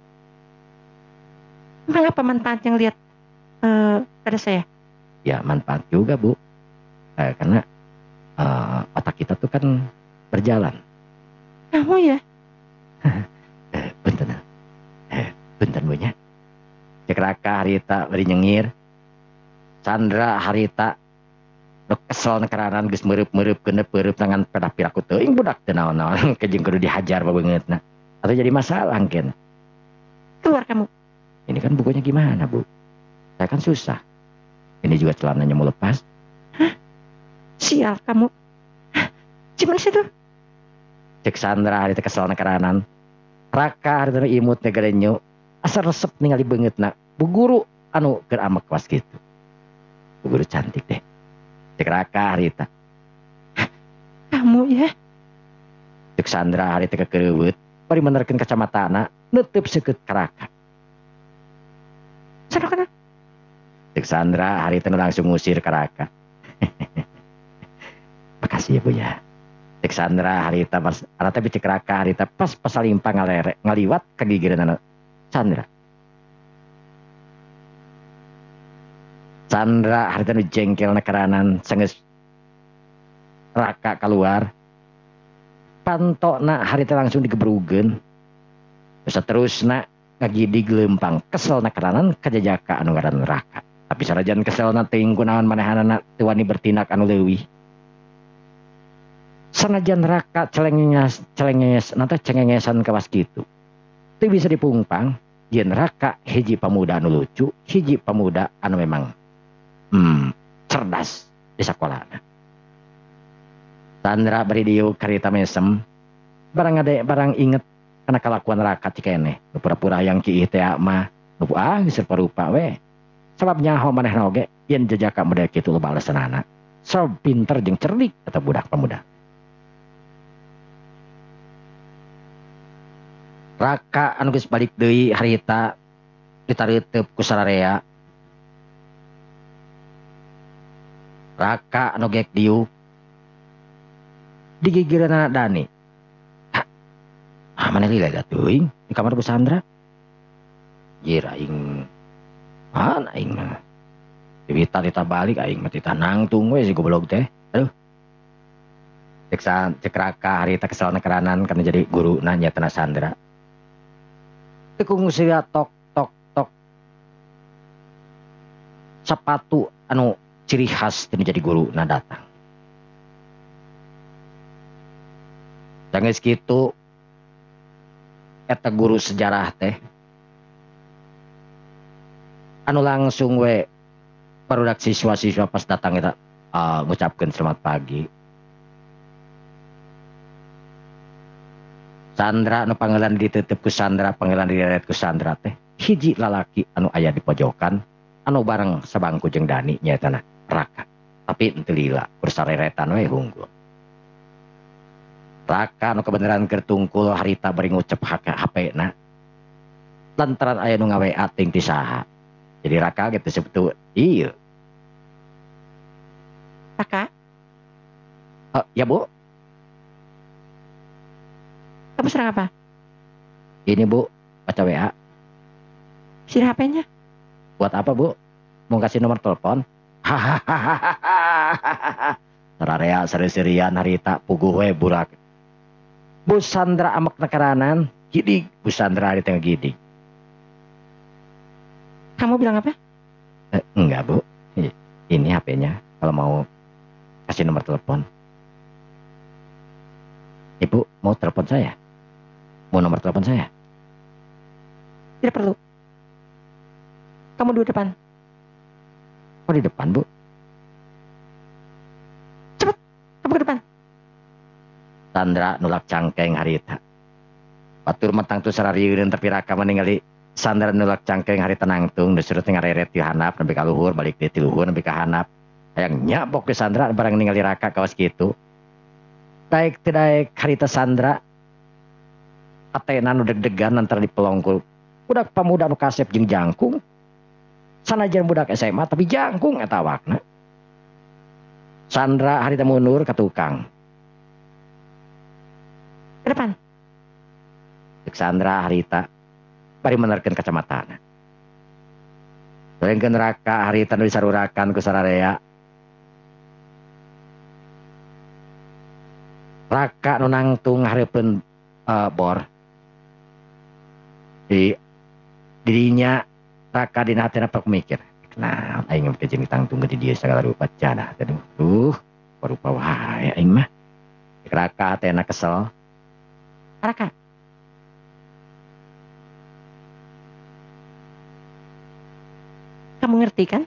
Emang apa manfaat yang lihat pada saya? Ya manfaat juga, Bu. Karena otak kita tuh kan berjalan. Kamu ya? Bentar, bentar Bu nya. Cek Raka harita bari nyengir. Sandra harita nu kesel nekeranan geus meureub-meureub keuneup-meureub tangan pedah piraku teuing budak teu naon-naon kejeng kudu dihajar babeungeutna. Atau jadi masalah engken. Keluar kamu. Ini kan bukunya gimana, Bu? Saya kan susah. Ini juga celananya mau lepas. Hah? Sial kamu. Hah? Gimana sih itu? Cek Sandra harita kesel nekeranan. Raka harita nu imut negerenyu. Asa resep ningali beungeutna. Bu guru anu keur amek was kitu. Bu guru cantik deh. Cek Raka harita. Kamu ya? Cek Sandra hari teh kekereuweut bari menerkeun kacamatana neuteub seukeut ka Raka. Sana kana. Cek Sandra hari teh langsung ngusir ka Raka. Makasih ya Bu ya. Cek Sandra harita pas arata cek Raka harita pas pasalimpa ngalere ngaliwat ka gigireunana Sandra. Sandra harita nu jengkelna karanan sanggeus Raka keluar. Pantokna harita langsung digebrugeun. Saterusna ngagidig leumpang keselna karanan kajajaka anu ngaran Raka. Tapi sanajan keselna teuing kunaon manehanana teu wani bertindak anu leuwih. Sanajan Raka celenges celenges nanti cengengesan kawas kitu. Teu bisa dipungpang yen Raka hiji pamuda anu lucu, hiji pamuda anu memang cerdas di sakolana. Sandra bari dieu karita mesem barang ade barang inget kana kalakuan Raka cikeneh. Nu pura-pura hayang kiih teh mah nu ah geus rupa we. Sabab nyaho manehna oge yen jajaka model kitu loba alesanana. So pinter jeung cerdik eta budak pamuda. Raka anu geus balik deui harita ditareuteup ku sararea. Raka anu gek diuk digigireunana Dani. Ah maneh lila teuing di kamar Bu Sandra. Jir aing. Ah aing mah. Diwita tita balik aing mah tita nangtung we si goblok teh. Aduh. Cek Raka harita keselna keranan karena jadi guru nanya tena Sandra. Tekung sia tok tok tok. Sepatu anu ciri khas teu jadi guru na datang. Sanggeus kitu eta guru sejarah teh anu langsung we barudak siswa-siswa pas datang eta ngucapkeun selamat pagi. Sandra anu panggilan ditutup ku Sandra, panggilan direret ku Sandra teh hiji lalaki anu aya di pojokan anu bareng sabangku jeung Dani nyaeta na Raka. Tapi henteu lila kur sareretan we hunggul. Raka anu kebenaran keur tungkul harita bari ngucep HP na lantaran aya nu nga-WA ting ti saha. Jadi Raka gitu sebut ieu. Raka? Oh, ya Bu. Kamu sedang apa? Ini Bu, baca WA. Sini HP-nya. Buat apa Bu? Mau kasih nomor telepon? Hahaha. Sararea seri-serian harita puguh we burak. Bu Sandra amek nekaranan, gidig. Bu Sandra harita gidig. Kamu bilang apa? Enggak Bu. Ini HP-nya kalau mau kasih nomor telepon. Ibu mau telepon saya? Mau nomor telepon saya? Tidak perlu. Kamu duduk depan. Oh di depan Bu? Cepat, kamu ke depan. Sandra nulak cangkeng harita. Batur matang tu sararieureun tapi Raka ningali Sandra nulak cangkeng harita nangtung disuruh teh ngareret ti handap nepi ka luhur balik deui ti luhur nepi ka handap. Hayang nyabok ke Sandra barang ningali Raka kawas kitu. Daek teu daek harita Sandra atena nu deg-degan antara dipelongkul budak pamuda nu kasep jeung jangkung. Sanajan budak SMA tapi jangkung eta awakna. Sandra harita mundur ka tukang. Ke depan. Cek Sandra harita bari menerkeun kacamatana. Lengkeun Raka harita nu disarurakan ku sararea. Raka nu nangtung hareupeun bor. Di dirinya Raka dina hatena pek mikir. Nah, aing mah jeung tangtung di dieu sagala rupa cenah. Aduh, rupa wae aing mah. Raka hatena kesel. Raka. Kamu ngerti kan?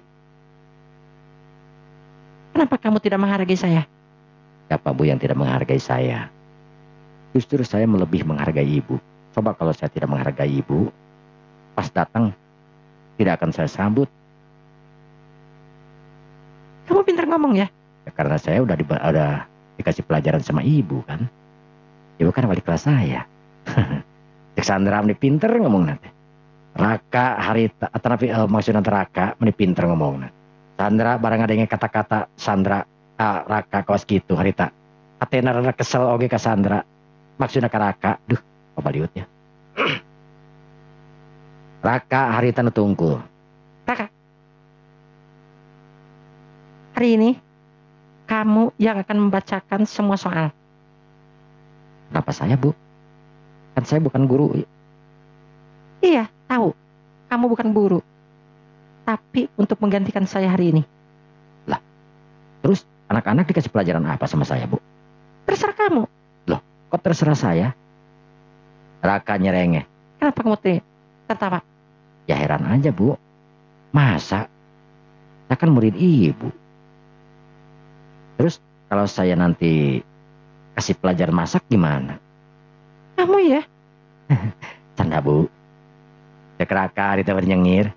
Kenapa kamu tidak menghargai saya? Siapa Bu yang tidak menghargai saya? Justru saya lebih menghargai Ibu. Coba kalau saya tidak menghargai Ibu, pas datang tidak akan saya sambut. Kamu pintar ngomong ya? Ya karena saya udah dikasih pelajaran sama Ibu kan. Ibu kan wali kelas saya. Cek Sandra meni pinter ngomong nanti. Raka harita atau napi maksudna Raka meni pinter ngomongna. Sandra barang adanya kata-kata Sandra Raka kawas gitu harita. Hatena rada kesel oge ka Sandra. Maksudna ka Raka, duh, pabaliutnya. Raka harita nu tungkul. Raka. Hari ini kamu yang akan membacakan semua soal. Kenapa saya, Bu? Kan saya bukan guru. Iya, tahu. Kamu bukan guru. Tapi untuk menggantikan saya hari ini. Lah, terus anak-anak dikasih pelajaran apa sama saya, Bu? Terserah kamu. Loh, kok terserah saya? Raka nyerengeh. Kenapa kamu tertawa? Ya heran aja, Bu. Masa? Saya kan murid ibu. Terus kalau saya nanti kasih pelajaran masak gimana? Kamu ya? Canda, Bu. Cek Raka ditawar nyengir.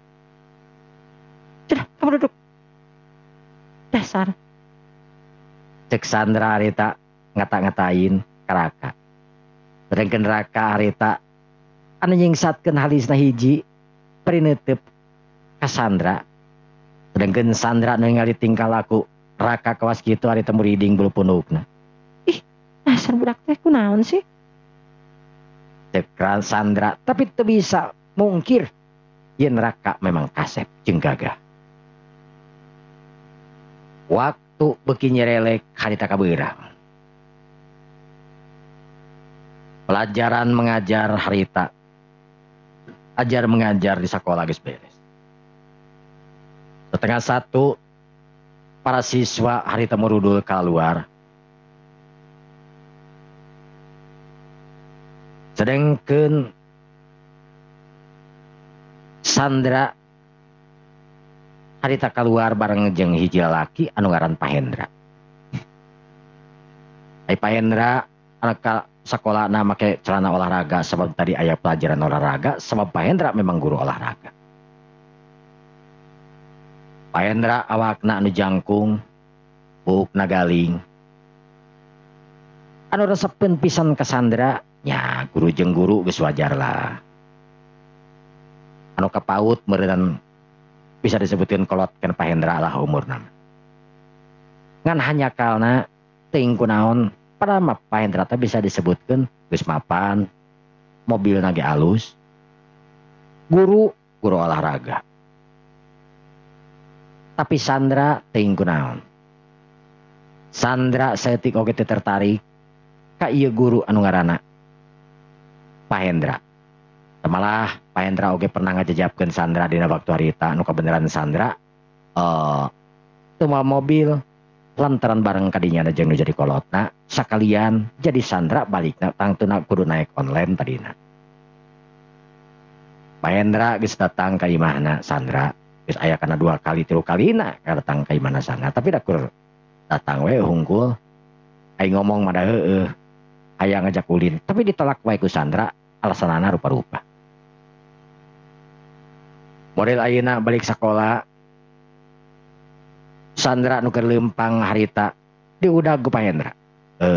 Sudah, kamu duduk. Dasar. Cek Sandra harita ngata-ngatain ka Raka. Sedangkan Raka harita anu nyingsatkeun halisna hiji prinetep ka Sandra. Sedangkan Sandra nu ningali tingkah laku Raka kawas kitu harita muriding bulu pundukna. Ih, dasar budak teh kunaon sih? Cek Sandra tapi teu bisa mungkir yen Raka memang kasep jeung gagah. Waktu beuki nyerelek harita kabeurang. Pelajaran mengajar harita. Ajar mengajar di sekolah geus beres. 12:30 para siswa harita murudul keluar. Sedangkan Sandra harita keluar bareng jeung hiji lalaki anu ngaran Pak Hendra. Ai Pak Hendra anak sekolahna make celana olahraga sebab tadi aya pelajaran olahraga, sebab Pak Hendra memang guru olahraga. Pak Hendra awakna anu jangkung, buukna galing. Anu resepeun pisan ka Sandra, nya guru jeung guru geus wajar lah. Anu kapaut meureun bisa disebutkeun kolot kan Pak Hendra lah umurna. Ngan hanyakalna teuing kunaon padahal mah Pak Hendra teh bisa disebutkeun geus mapan, mobilna ge alus, guru guru olahraga. Tapi Sandra teuing kunaon. Sandra saeutik oge teu tertarik ka ieu guru anu ngaranna Pak Hendra. Malah Pak Hendra oge pernah ngajajabkeun Sandra dina waktu harita anu kabeneran Sandra teu mawa mobil lantaran bareng kadinya jeung nu jadi kolotna sakalian jadi Sandra balikna tangtuna kudu naik online tadina. Pak Hendra geus datang ka imahna Sandra, geus aya kana 2 kali 3 kalina datang ka imahna Sandra, tapi da kur datang we hungkul ai ngomong mah da heueuh aya ngajak ulin tapi ditolak wae ku Sandra alasanana rupa-rupa. Model ayeuna balik sekolah Sandra nu keur leumpang harita diudag ku Pak Hendra.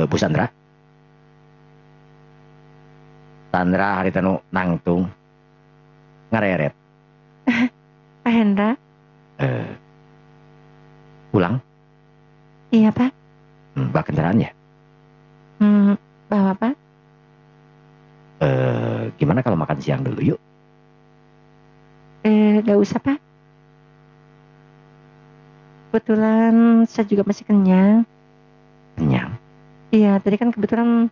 Bu Sandra. Sandra harita nu nangtung ngareret. Pak Hendra. Pulang? Iya, Pak. Bawa kendaraannya? Bawa, Pak. Gimana kalau makan siang dulu yuk? Gak usah, Pak. Kebetulan saya juga masih kenyang. Kenyang? Iya, tadi kan kebetulan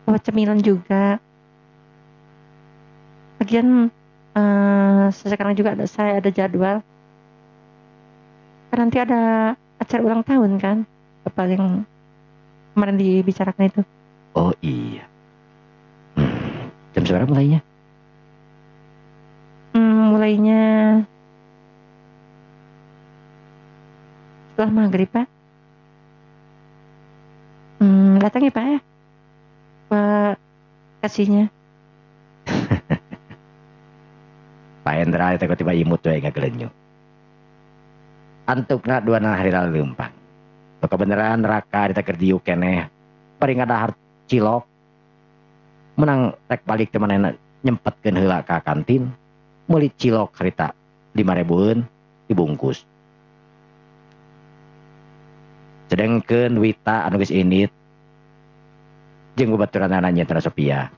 bawa cemilan juga. Lagian sekarang juga saya ada jadwal. Kan nanti ada acara ulang tahun kan, Bapak yang kemarin dibicarakan itu. Oh iya. Jam berapa mulainya? Mulainya setelah maghrib, Pak. Datang ya, Pak ya. Pak kasihnya. Pak Hendra itu tiba imut we ngagelenyu. Antukna dua hari lalu leumpang. Kebeneran Raka diteker diuk keneh. Paring ngadahar cilok menang rek balik teh manehna nyempetkeun heula ka kantin meuli cilok harita 5.000-eun dibungkus. Sedengkeun Wita anu geus indit jeung babaturanana nyaeta Sophia.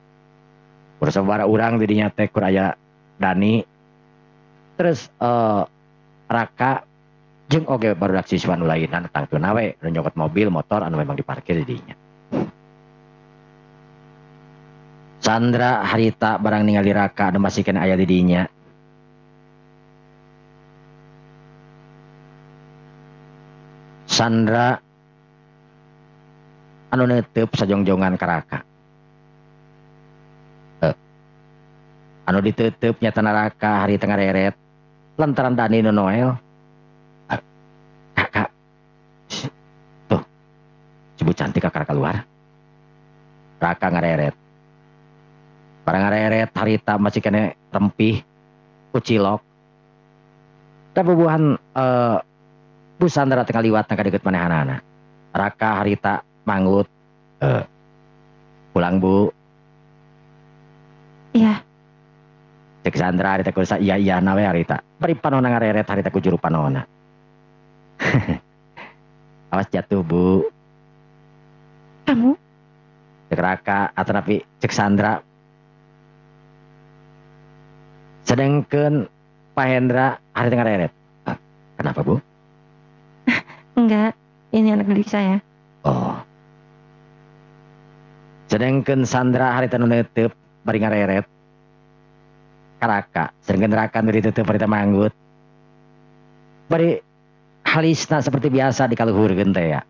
Kur sabaraha urang di dinya teh kur aya Dani terus Raka jeung oge barudak siswa nu lainna tangtuna we nu nyokot mobil motor anu memang diparkir di dinya. Sandra harita barang ningali Raka anu masih kena aya di dinya. Sandra anu neuteub sajongjongan ka Raka. Anu diteuteup nyata Raka harita ngareret lantaran Dani nu Noel. Kakak, tuh, si cantik kakak keluar. Raka ngareret. Barang ngareret harita masih kena rempih, kucilok. Da bubuhan Bu Sandra tengah liwat nang deket manehanana. Raka harita manggut, pulang Bu. Iya. Cek Sandra harita kursa iya iya nawe harita. Bari panona ngareret harita ku juru panona. Awas jatuh Bu. Kamu? Cek Raka atanapi cek Sandra. Sedengkeun Pak Hendra harita ngareret. Kenapa Bu? Enggak, ini anak didik saya. Oh. Sedengkeun Sandra harita nu neuteub bari ngareret. Ka Raka, sedengkeun Raka nu diteuteub harita manggut. Bari halisna seperti biasa dikaluhurkeun teh ya.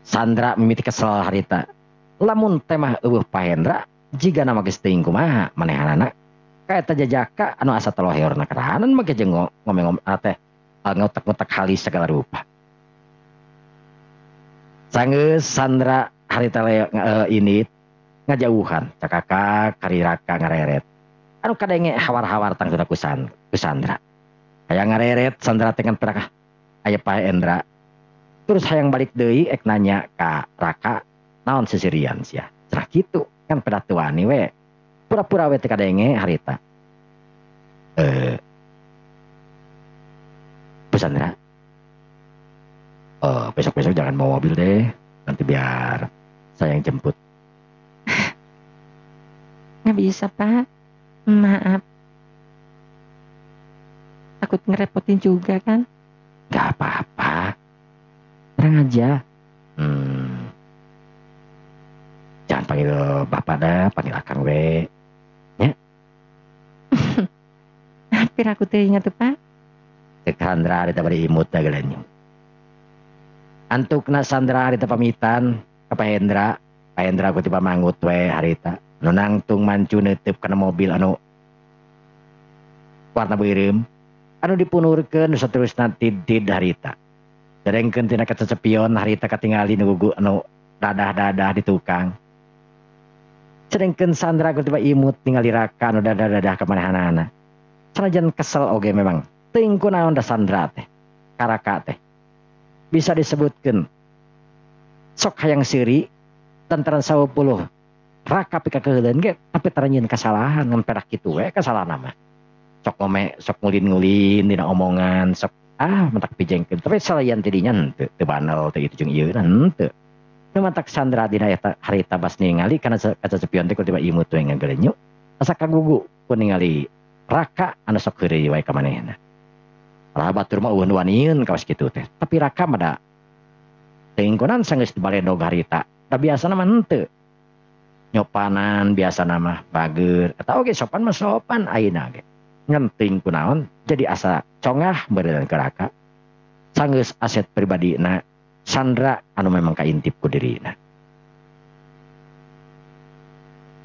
Sandra mimiti kesel harita. Lamun teh mah eueuh Pak Hendra, jiga nama geus teuing kumaha manehanana. Kaeta jajaka anu asa taloheorna karahanan mah jeung ngomong-ngomong teh ngotak-ngotak halis segala rupa. Sanggeus Sandra harita ini ngajauhan cakakak kari Raka ngareret. Anu kadenge hawar-hawar tangtuna ku Sandra. Hayang ngareret Sandra teh kan perakah aya Pak Hendra. Terus hayang balik deui ek nanya ka Raka naon sesirian sia. Cerah kitu kan pedah teu wani we. Pura-pura we teh kadenge harita. Bu Sandra, besok-besok jangan bawa mobil deh, nanti biar saya yang jemput. Nggak bisa Pak, maaf. Takut ngerepotin juga kan? Nggak apa-apa, tenang aja. Jangan panggil bapak dah, panggil akang we. Ya? Hampir aku tuh ingat tuh Pak. Cek Sandra harita bari imut dah gelenyu. Antukna Sandra harita pamitan ka Pak Hendra. Pak Hendra ku tiba manggut we harita. Nu nangtung mancu neuteub kana mobil anu warna beureum anu dipunurkeun saterusna tid-tid harita. Derengkeun tina kacepepion harita katingali nu gugu anu dadah-dadah di tukang. Sedengkeun Sandra ku tiba imut ningali Raka anu dadah-dadah ka manehanana. Sanajan kesel oge memang teuing kunaon da Sandra teh ka Raka teh. Bisa disebutkeun sok hayang seuri lantaran 20 Raka pikakeuheuleun ge tapi tara nyieun kasalahan ngan perak kitu we kasalahanna mah. Sok ngome sok ngulin-ngulin dina omongan sok mentak pijengkeun tapi salayan ti dinya henteu teu banel teu itu jeung ieu henteu. Nu matak Sandra dina eta harita bas ningali kana kacacepion teh tiba imut we ngagelenyu asa kagugu ku ningali Raka anu sok heureuy wae ka manehna. Lah batur mah eueuh nu wanieun kawas kitu teh. Tapi Raka mah da teuing kunaon sanggeus dibaledog harita. Da biasana mah henteu. Nyopanan biasana mah bager eta oge sopan mah sopan ayeuna ge. Ngan teuing kunaon jadi asa congah beureun ka Raka. Sanggeus aset pribadina Sandra anu memang kaintip ku dirina.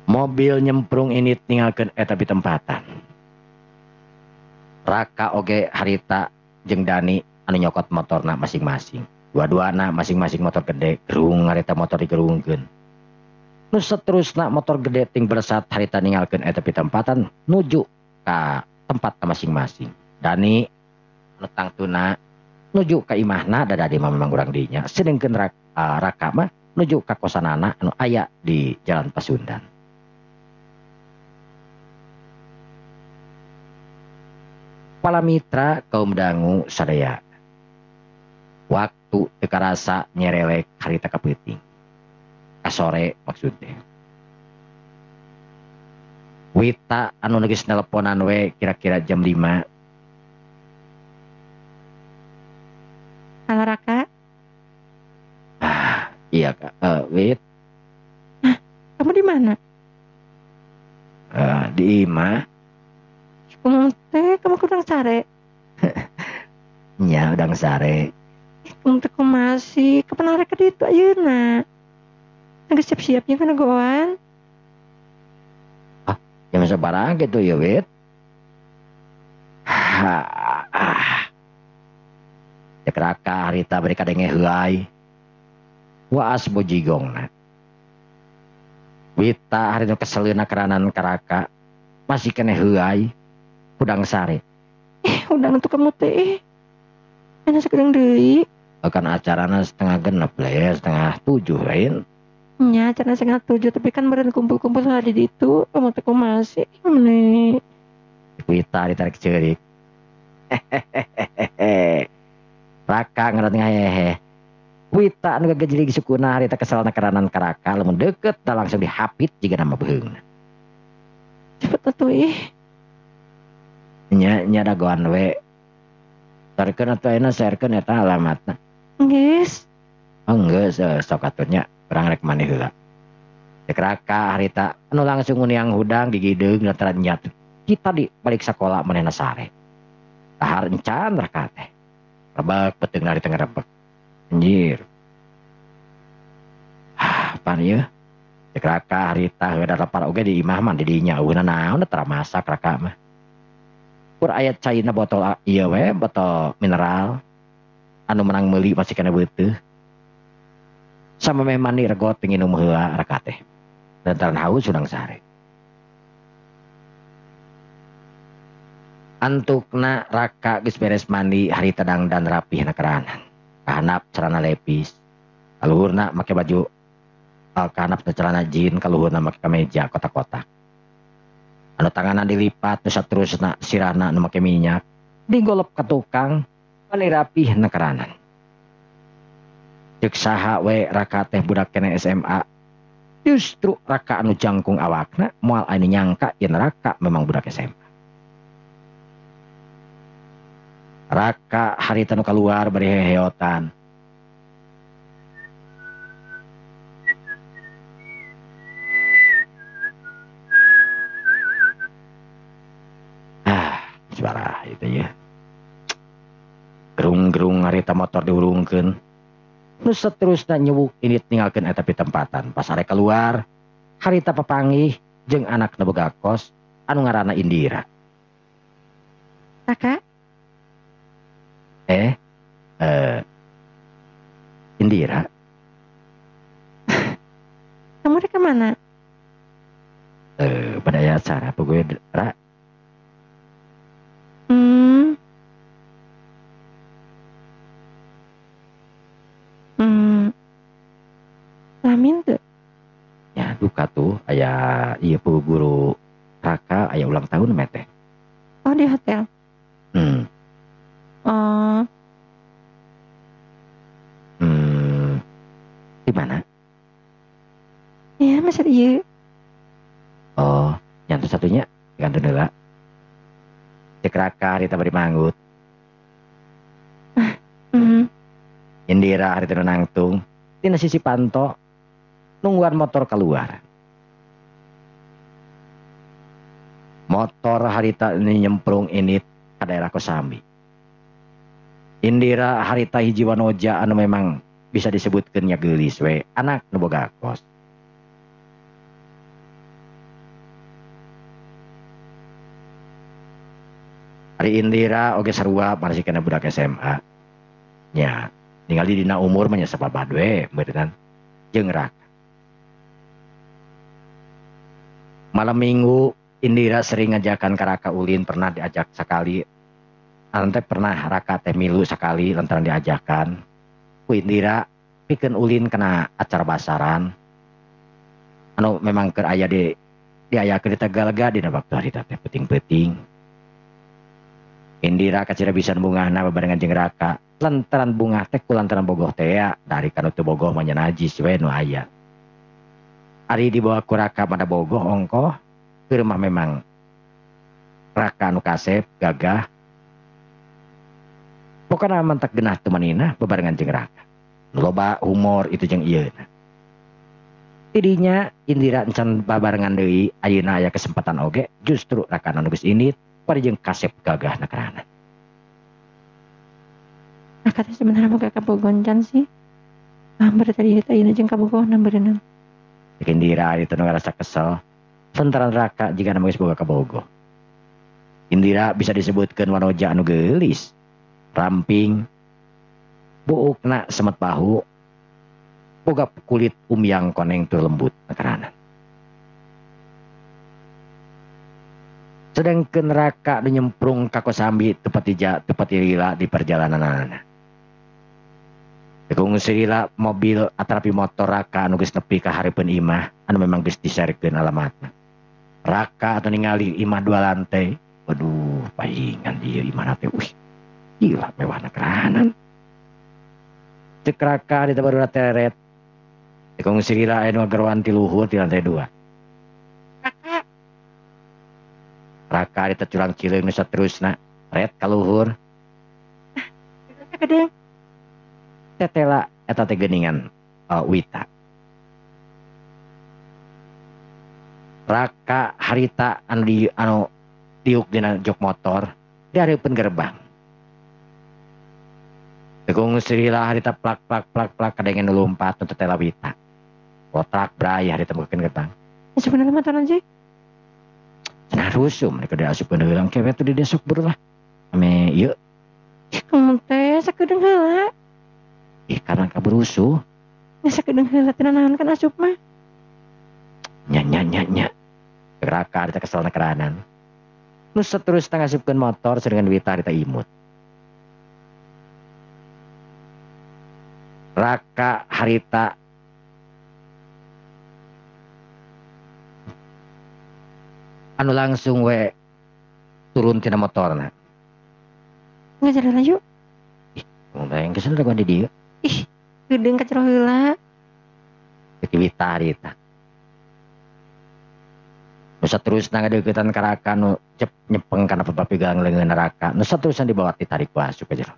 Mobil nyemprung ini ninggalkeun eta pitempatan. Raka oge harita jeung Dani anu nyokot motorna masing-masing. Dua-duana masing-masing motor gede, gerung harita motor digerungkeun. Nu saterusna motor gede ting bersat harita ninggalkeun eta pitempatan nuju ka tempat masing-masing. Dani anu tangtuna nuju ka imahna da Dani mah memang urang dinya. Sedengkeun Raka mah nuju ka kosanana anu aya di Jalan Pasundan. Para mitra kaum dangu sadaya. Waktu teu karasa nyerelek harita ka peuting. Ka sore maksudnya. Wita anu geus nelponan we kira-kira jam 5. Halo Raka. Ah, iya Kak. Wit. Hah, kamu di mana? Di imah. Kamu teh, kamu kurang sare. Nya udang sare. Kamu teh masih kapan arek ka ditu ayeuna? Geus siap-siapnya kana goan. Ah, jam sabaraha gitu ya, Wit? Cek Raka harita bari kadenge heuay. Waas bojigongna. Wita hari nu keseleuna keranan ka Raka masih keneh heuay. Hudang sare. Hudang tuh kamu teh. Enak sakedeung deui. Kan acarana 5:30 lah ya, 6:30 lain. Nya acarana 6:30 tapi kan meureun kumpul-kumpul di ditu, kamu teh kumaha sih meni. Wita ditarik ceurik. Raka ngaran ngahehe. Wita anu gagejlig sukuna harita keselna keranan ka Raka lamun deukeut tah langsung dihapit jiga nama beuheungna. Cepet atuh ih. Nya nya dagoan we. Tarikeun atuh ayeuna sharekeun eta alamatna. Geus. Oh geus sok atuh nya urang rek mandi heula. Cek Raka harita anu langsung nguniang hudang gigideung lantaran nya kita di balik sakola manehna sare. Dahar encan Raka teh. Rebek beuteung harita ngarebek. Anjir. Ah, pan ieu. Cek Raka harita heuda lapar oge di imah mah di dinya eueuhna naon tara masak Raka mah. Kur aya caina botol ieu we, botol mineral anu menang meuli masih kana beuteung. Sama meh mandi regot pingin nginum heula Raka teh. Lantaran haus udang sare. Antukna Raka geus beres mandi harita dangdan rapih na keranan. Kahanap celana lepis. Kaluhurna make baju kahanap celana jin, kaluhurna make kameja kotak-kotak. Anu tanganna dilipat nu saterusna sirahna nu make minyak. Digolep ka tukang mani rapih na keranan. Ceuk saha we Raka teh budak keneh SMA. Justru Raka anu jangkung awakna moal anu nyangka yen Raka memang budak SMA. Raka harita nu kaluar bari heheotan. Ah, suara itu ya. Gerung-gerung harita motor diurungkeun. Nu saterusna nyewuk init ninggalkeun eta pitempatan. Pas arek keluar, harita papanggih jeung anak nu boga kos anu ngaranna Indira. Raka? Indira. Kamu rek kemana? Pada acara pokoknya Ra. Lamin tuh. Ya duka tuh aya ieu guru Raka aya ulang tahun meh teh. Oh di hotel. Oh. Di mana? Ya, masih iya. Oh, yang satunya ganteng heula. Cek Raka harita bari manggut. Indira harita nu nangtung tina sisi panto nungguan motor keluar. Motor harita ini nyemprung init ke daerah Kosambi. Indira harita hiji wanoja anu memang bisa disebutkeun nya geulis we, anak nu boga kos. Ari Indira oge sarua masih kena budak SMA. Nya, ningali dina umur mah nya sababad we meureunnan jeung Raka. Malam Minggu Indira sering ngajakan ka Raka ulin, pernah diajak sekali. Ante pernah Raka teh milu sekali lantaran diajakan. Ku Indira pikeun ulin kana acara basaran anu memang keur aya di diayakeun di Tegallega dina waktu harita teh peuting-peuting. Indira kacida pisan bungahna babarengan jeung Raka lantaran bungah teh kulantaran bogoh teh dari kanu teu bogoh mah nya najis we nu aya. Ari dibawa ku Raka pada bogoh ongkoh keur mah memang Raka nu kasep gagah pokona mantak genah teu manina babarengan jeung Raka. Loba humor itu jeung ieu. Tidinya Indira encan babarengan deui ayeuna aya kesempatan oge justru Raka nu geus indit bari jeung kasep gagah nakarana. Raka teh sebenarnya boga kabogohan can sih. Ah berarti tadi ayeuna jeung kabogohna berenang. Indira itu nu ngarasa kesel lantaran Raka jika geus boga kabogoh. Indira bisa disebutkeun wanoja anu geulis, ramping, buukna semet bahu, boga kulit umyang koneng tur lembut nakarana. Sedangkeun Raka nu nyemprung ka Kosambi teu patija teu patilila di perjalananana. Kungsi lila mobil atarapi motor Raka anu geus nepi ka hareupeun imah anu memang geus disarekeun alamatna. Raka atuh ningali imah dua lantai. Waduh, paingan ieu imahna teh wih. Gila mewahna keranan. Cek Raka di baru teret. Kungsi lila aya nu ngageroan ti luhur ti lantai 2. Raka. Raka di curang cileung nu saterusna ret ka luhur. Kadang tetela eta teh geuningan Wita. Raka harita anu diuk dina jok motor di hareupeun gerbang. Kungsi lila harita plak plak plak plak kadengen nu lumpat nu tetela Wita. Kotrak bray harita mukeun gerbang. Sebenarnya mah tanah sih. Cenah rusuh mereka diasupkeun heula engke we tuh di desok beulah. Ame ieu. Kamu teh sakedeung heula. Ih karena kaberusuh. Nya sakedeung heula teh naon kan asup mah. Nya nya nya nya. Raka harita kesel keranan. Nu saterusna ngasupkeun motor sedangkan Wita harita imut. Raka harita anu langsung we turun tina motorna. Ngajaran yuk. Ih, ngomong kesel da di dieu. Ih, geudeung ka jero heula. Cek Wita harita. Nu saterusna ngadeuketan ka Raka nu cep nyepeng kana papigang leungeun Raka. Nu saterusna dibawa ditarik ku asup ka jero.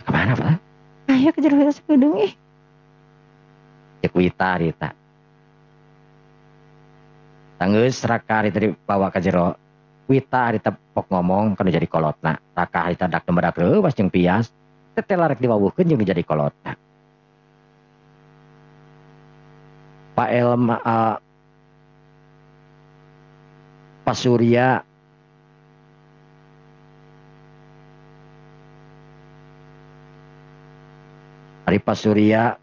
Ka mana, Pak? Ayo ke jero heula sakedeung ih. Cek Wita harita. Tanggeus Raka harita dibawa ka jero. Wita harita pok ngomong kana jadi kolotna. Raka harita dak medak leuwas jeung pias. Tetela rek diwawuhkeun jeung jadi kolotna. Pak Elma Pak Surya Ari Pak Surya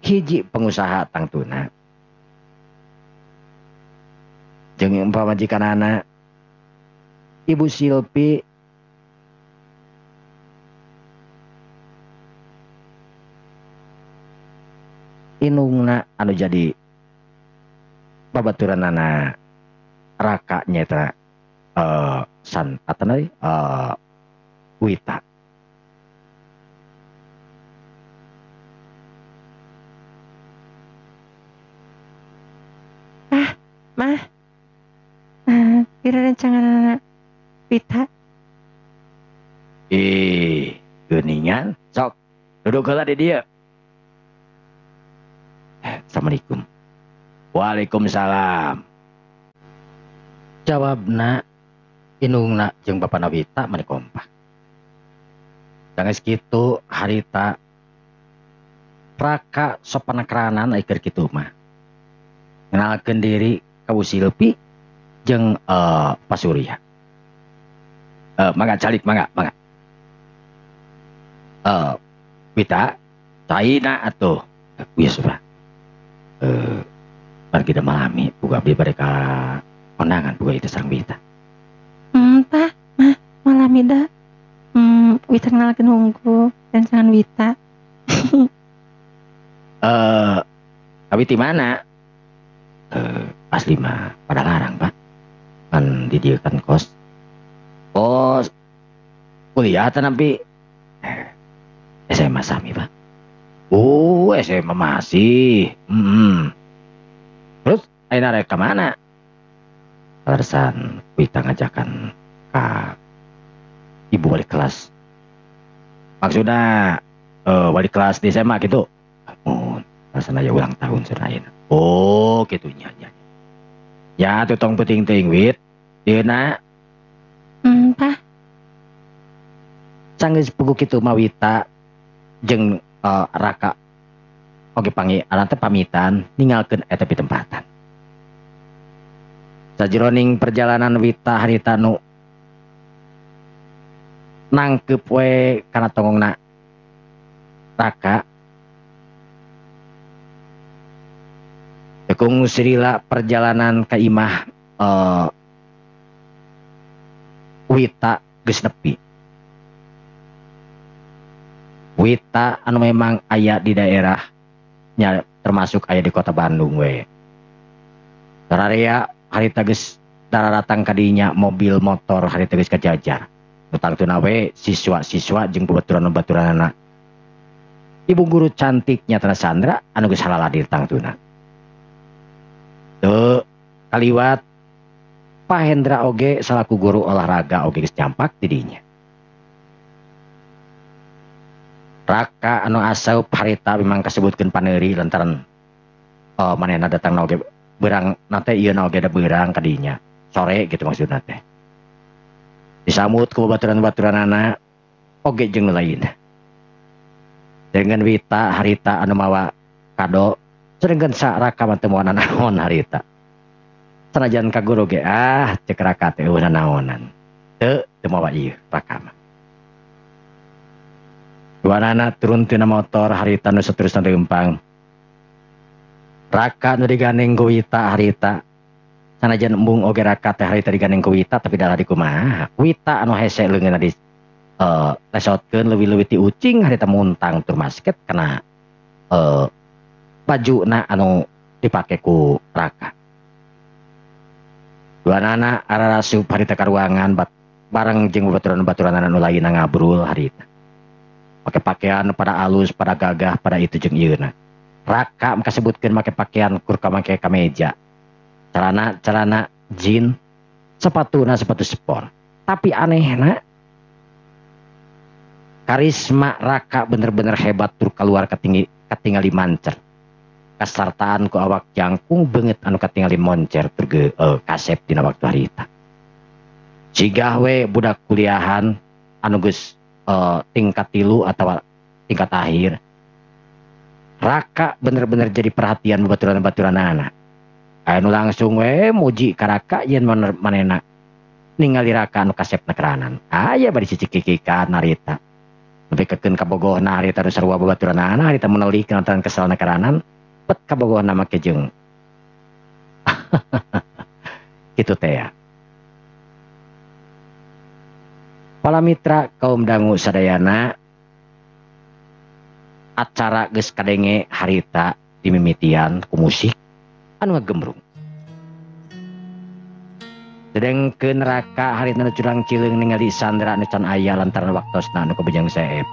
hiji pengusaha tangtuna jeung pamajikanana Ibu Silpi inungna anu jadi babaturanana Raka nyaeta san atana Wita. Ah, mah. Kira rencangan Wita. Ih, geuningan sok duduk heula di dieu. Assalamualaikum. Waalaikumsalam. Jawabna inungna jeung bapana Wita mani kompak. Sanggeus kitu harita Raka sopan keranan ai keur kitu mah. Ngenalkeun diri ka Bu Silpi jeung Pak Surya. Mangga calik mangga mangga. Wita caina atuh. Wieu sudah. Mari kita malami buka abdi bade ka kondangan buka itu sareng Wita. Tah, mah malami da. Wita ngenalkeun hungkul rencangan Wita. Tapi di mana? Asli mah Padalarang, Pak. Kan di dieu kan kos. Oh, kuliah teh nampi SMA sami, Pak. Oh, SMA masih. Terus ayeuna rek ka mana? Alasan Wita ngajakan ka ibu wali kelas. Maksudnya wali kelas di SMA gitu. Oh, alasan aya ulang tahun cenah ayeuna. Oh, kitu nya nya. Ya tuh tong penting teuing Wit. Ieu na. Pak. Sanggeus puguh kitu mah Wita jeung Raka oge pangi aran teh pamitan ninggalkeun eta pitempatan. Sajroning perjalanan Wita harita nu nangkep we kana tonggongna Raka. Tekung sirila perjalanan ka imah Wita geus nepi. Wita anu memang aya di daerah nya termasuk aya di kota Bandung we. Sararea harita geus daratang ka dinya mobil motor harita geus kajajar. Nu tangtuna we siswa-siswa jeung babaturan-babaturanana. Ibu guru cantiknya Tana Sandra anu geus halaladir tangtuna. Teu kaliwat Pak Hendra oge salaku guru olahraga oge geus nyampak di dinya. Raka anu asaup harita memang kasebutkeun paneuri lantaran manehna datang oge beurang nate ieu na oge da beurang ka dinya sore gitu maksudna teh. Disambut ku babaturan-babaturanana oge jeung nu lainna. Dengan Wita harita anu mawa kado sedengkeun sa Raka mah teu moal nanaon harita. Sanajan ka guru ge ah cek Raka teh eueuh nanaonan. Teu teu mawa ieu Raka mah. Duanana turun tina motor harita nu saterusna leumpang. Raka nu digandeng ku Wita harita. Sanajan embung oge Raka teh harita digandeng ku Wita tapi dalah dikumaha. Wita anu hese leungeunna di lesotkeun leuwih-leuwih ti ucing harita muntang tur masket kana bajuna anu dipake ku Raka. Duanana ararasup harita ka ruangan bareng jeung babaturan-babaturanana nu lainna ngabrul harita. Make pakaian pada alus, pada gagah, pada itu jeung ieuna. Raka kasebutkeun make pakaian kur ka make kameja. Celana jean, sepatuna sepatu sport. Tapi anehna karisma Raka bener-bener hebat tur keluar katingali mancer. Kasartaan ku awak jangkung beungeut anu katingali moncer tur ge kasep dina waktu harita. Cigah we budak kuliahan anu geus tingkat 3 atau tingkat akhir. Raka bener-bener jadi perhatian babaturan-babaturanana. Aya nu langsung we muji ka Raka yen manehna ningali Raka anu kasepna keranan. Aya bari cicikikikan harita. Nepikeun ka bogohna harita nu sarua babaturanana harita menelik lantaran keselna keranan pet ka bogohna make jeung kitu teh ya. Para mitra kaum dangu sadayana acara geus kadenge harita dimimitian ku musik anu ngagembrung. Sedengkeun Raka harita nu curang cileung ningali Sandra anu can aya lantaran waktosna anu kabejang seep.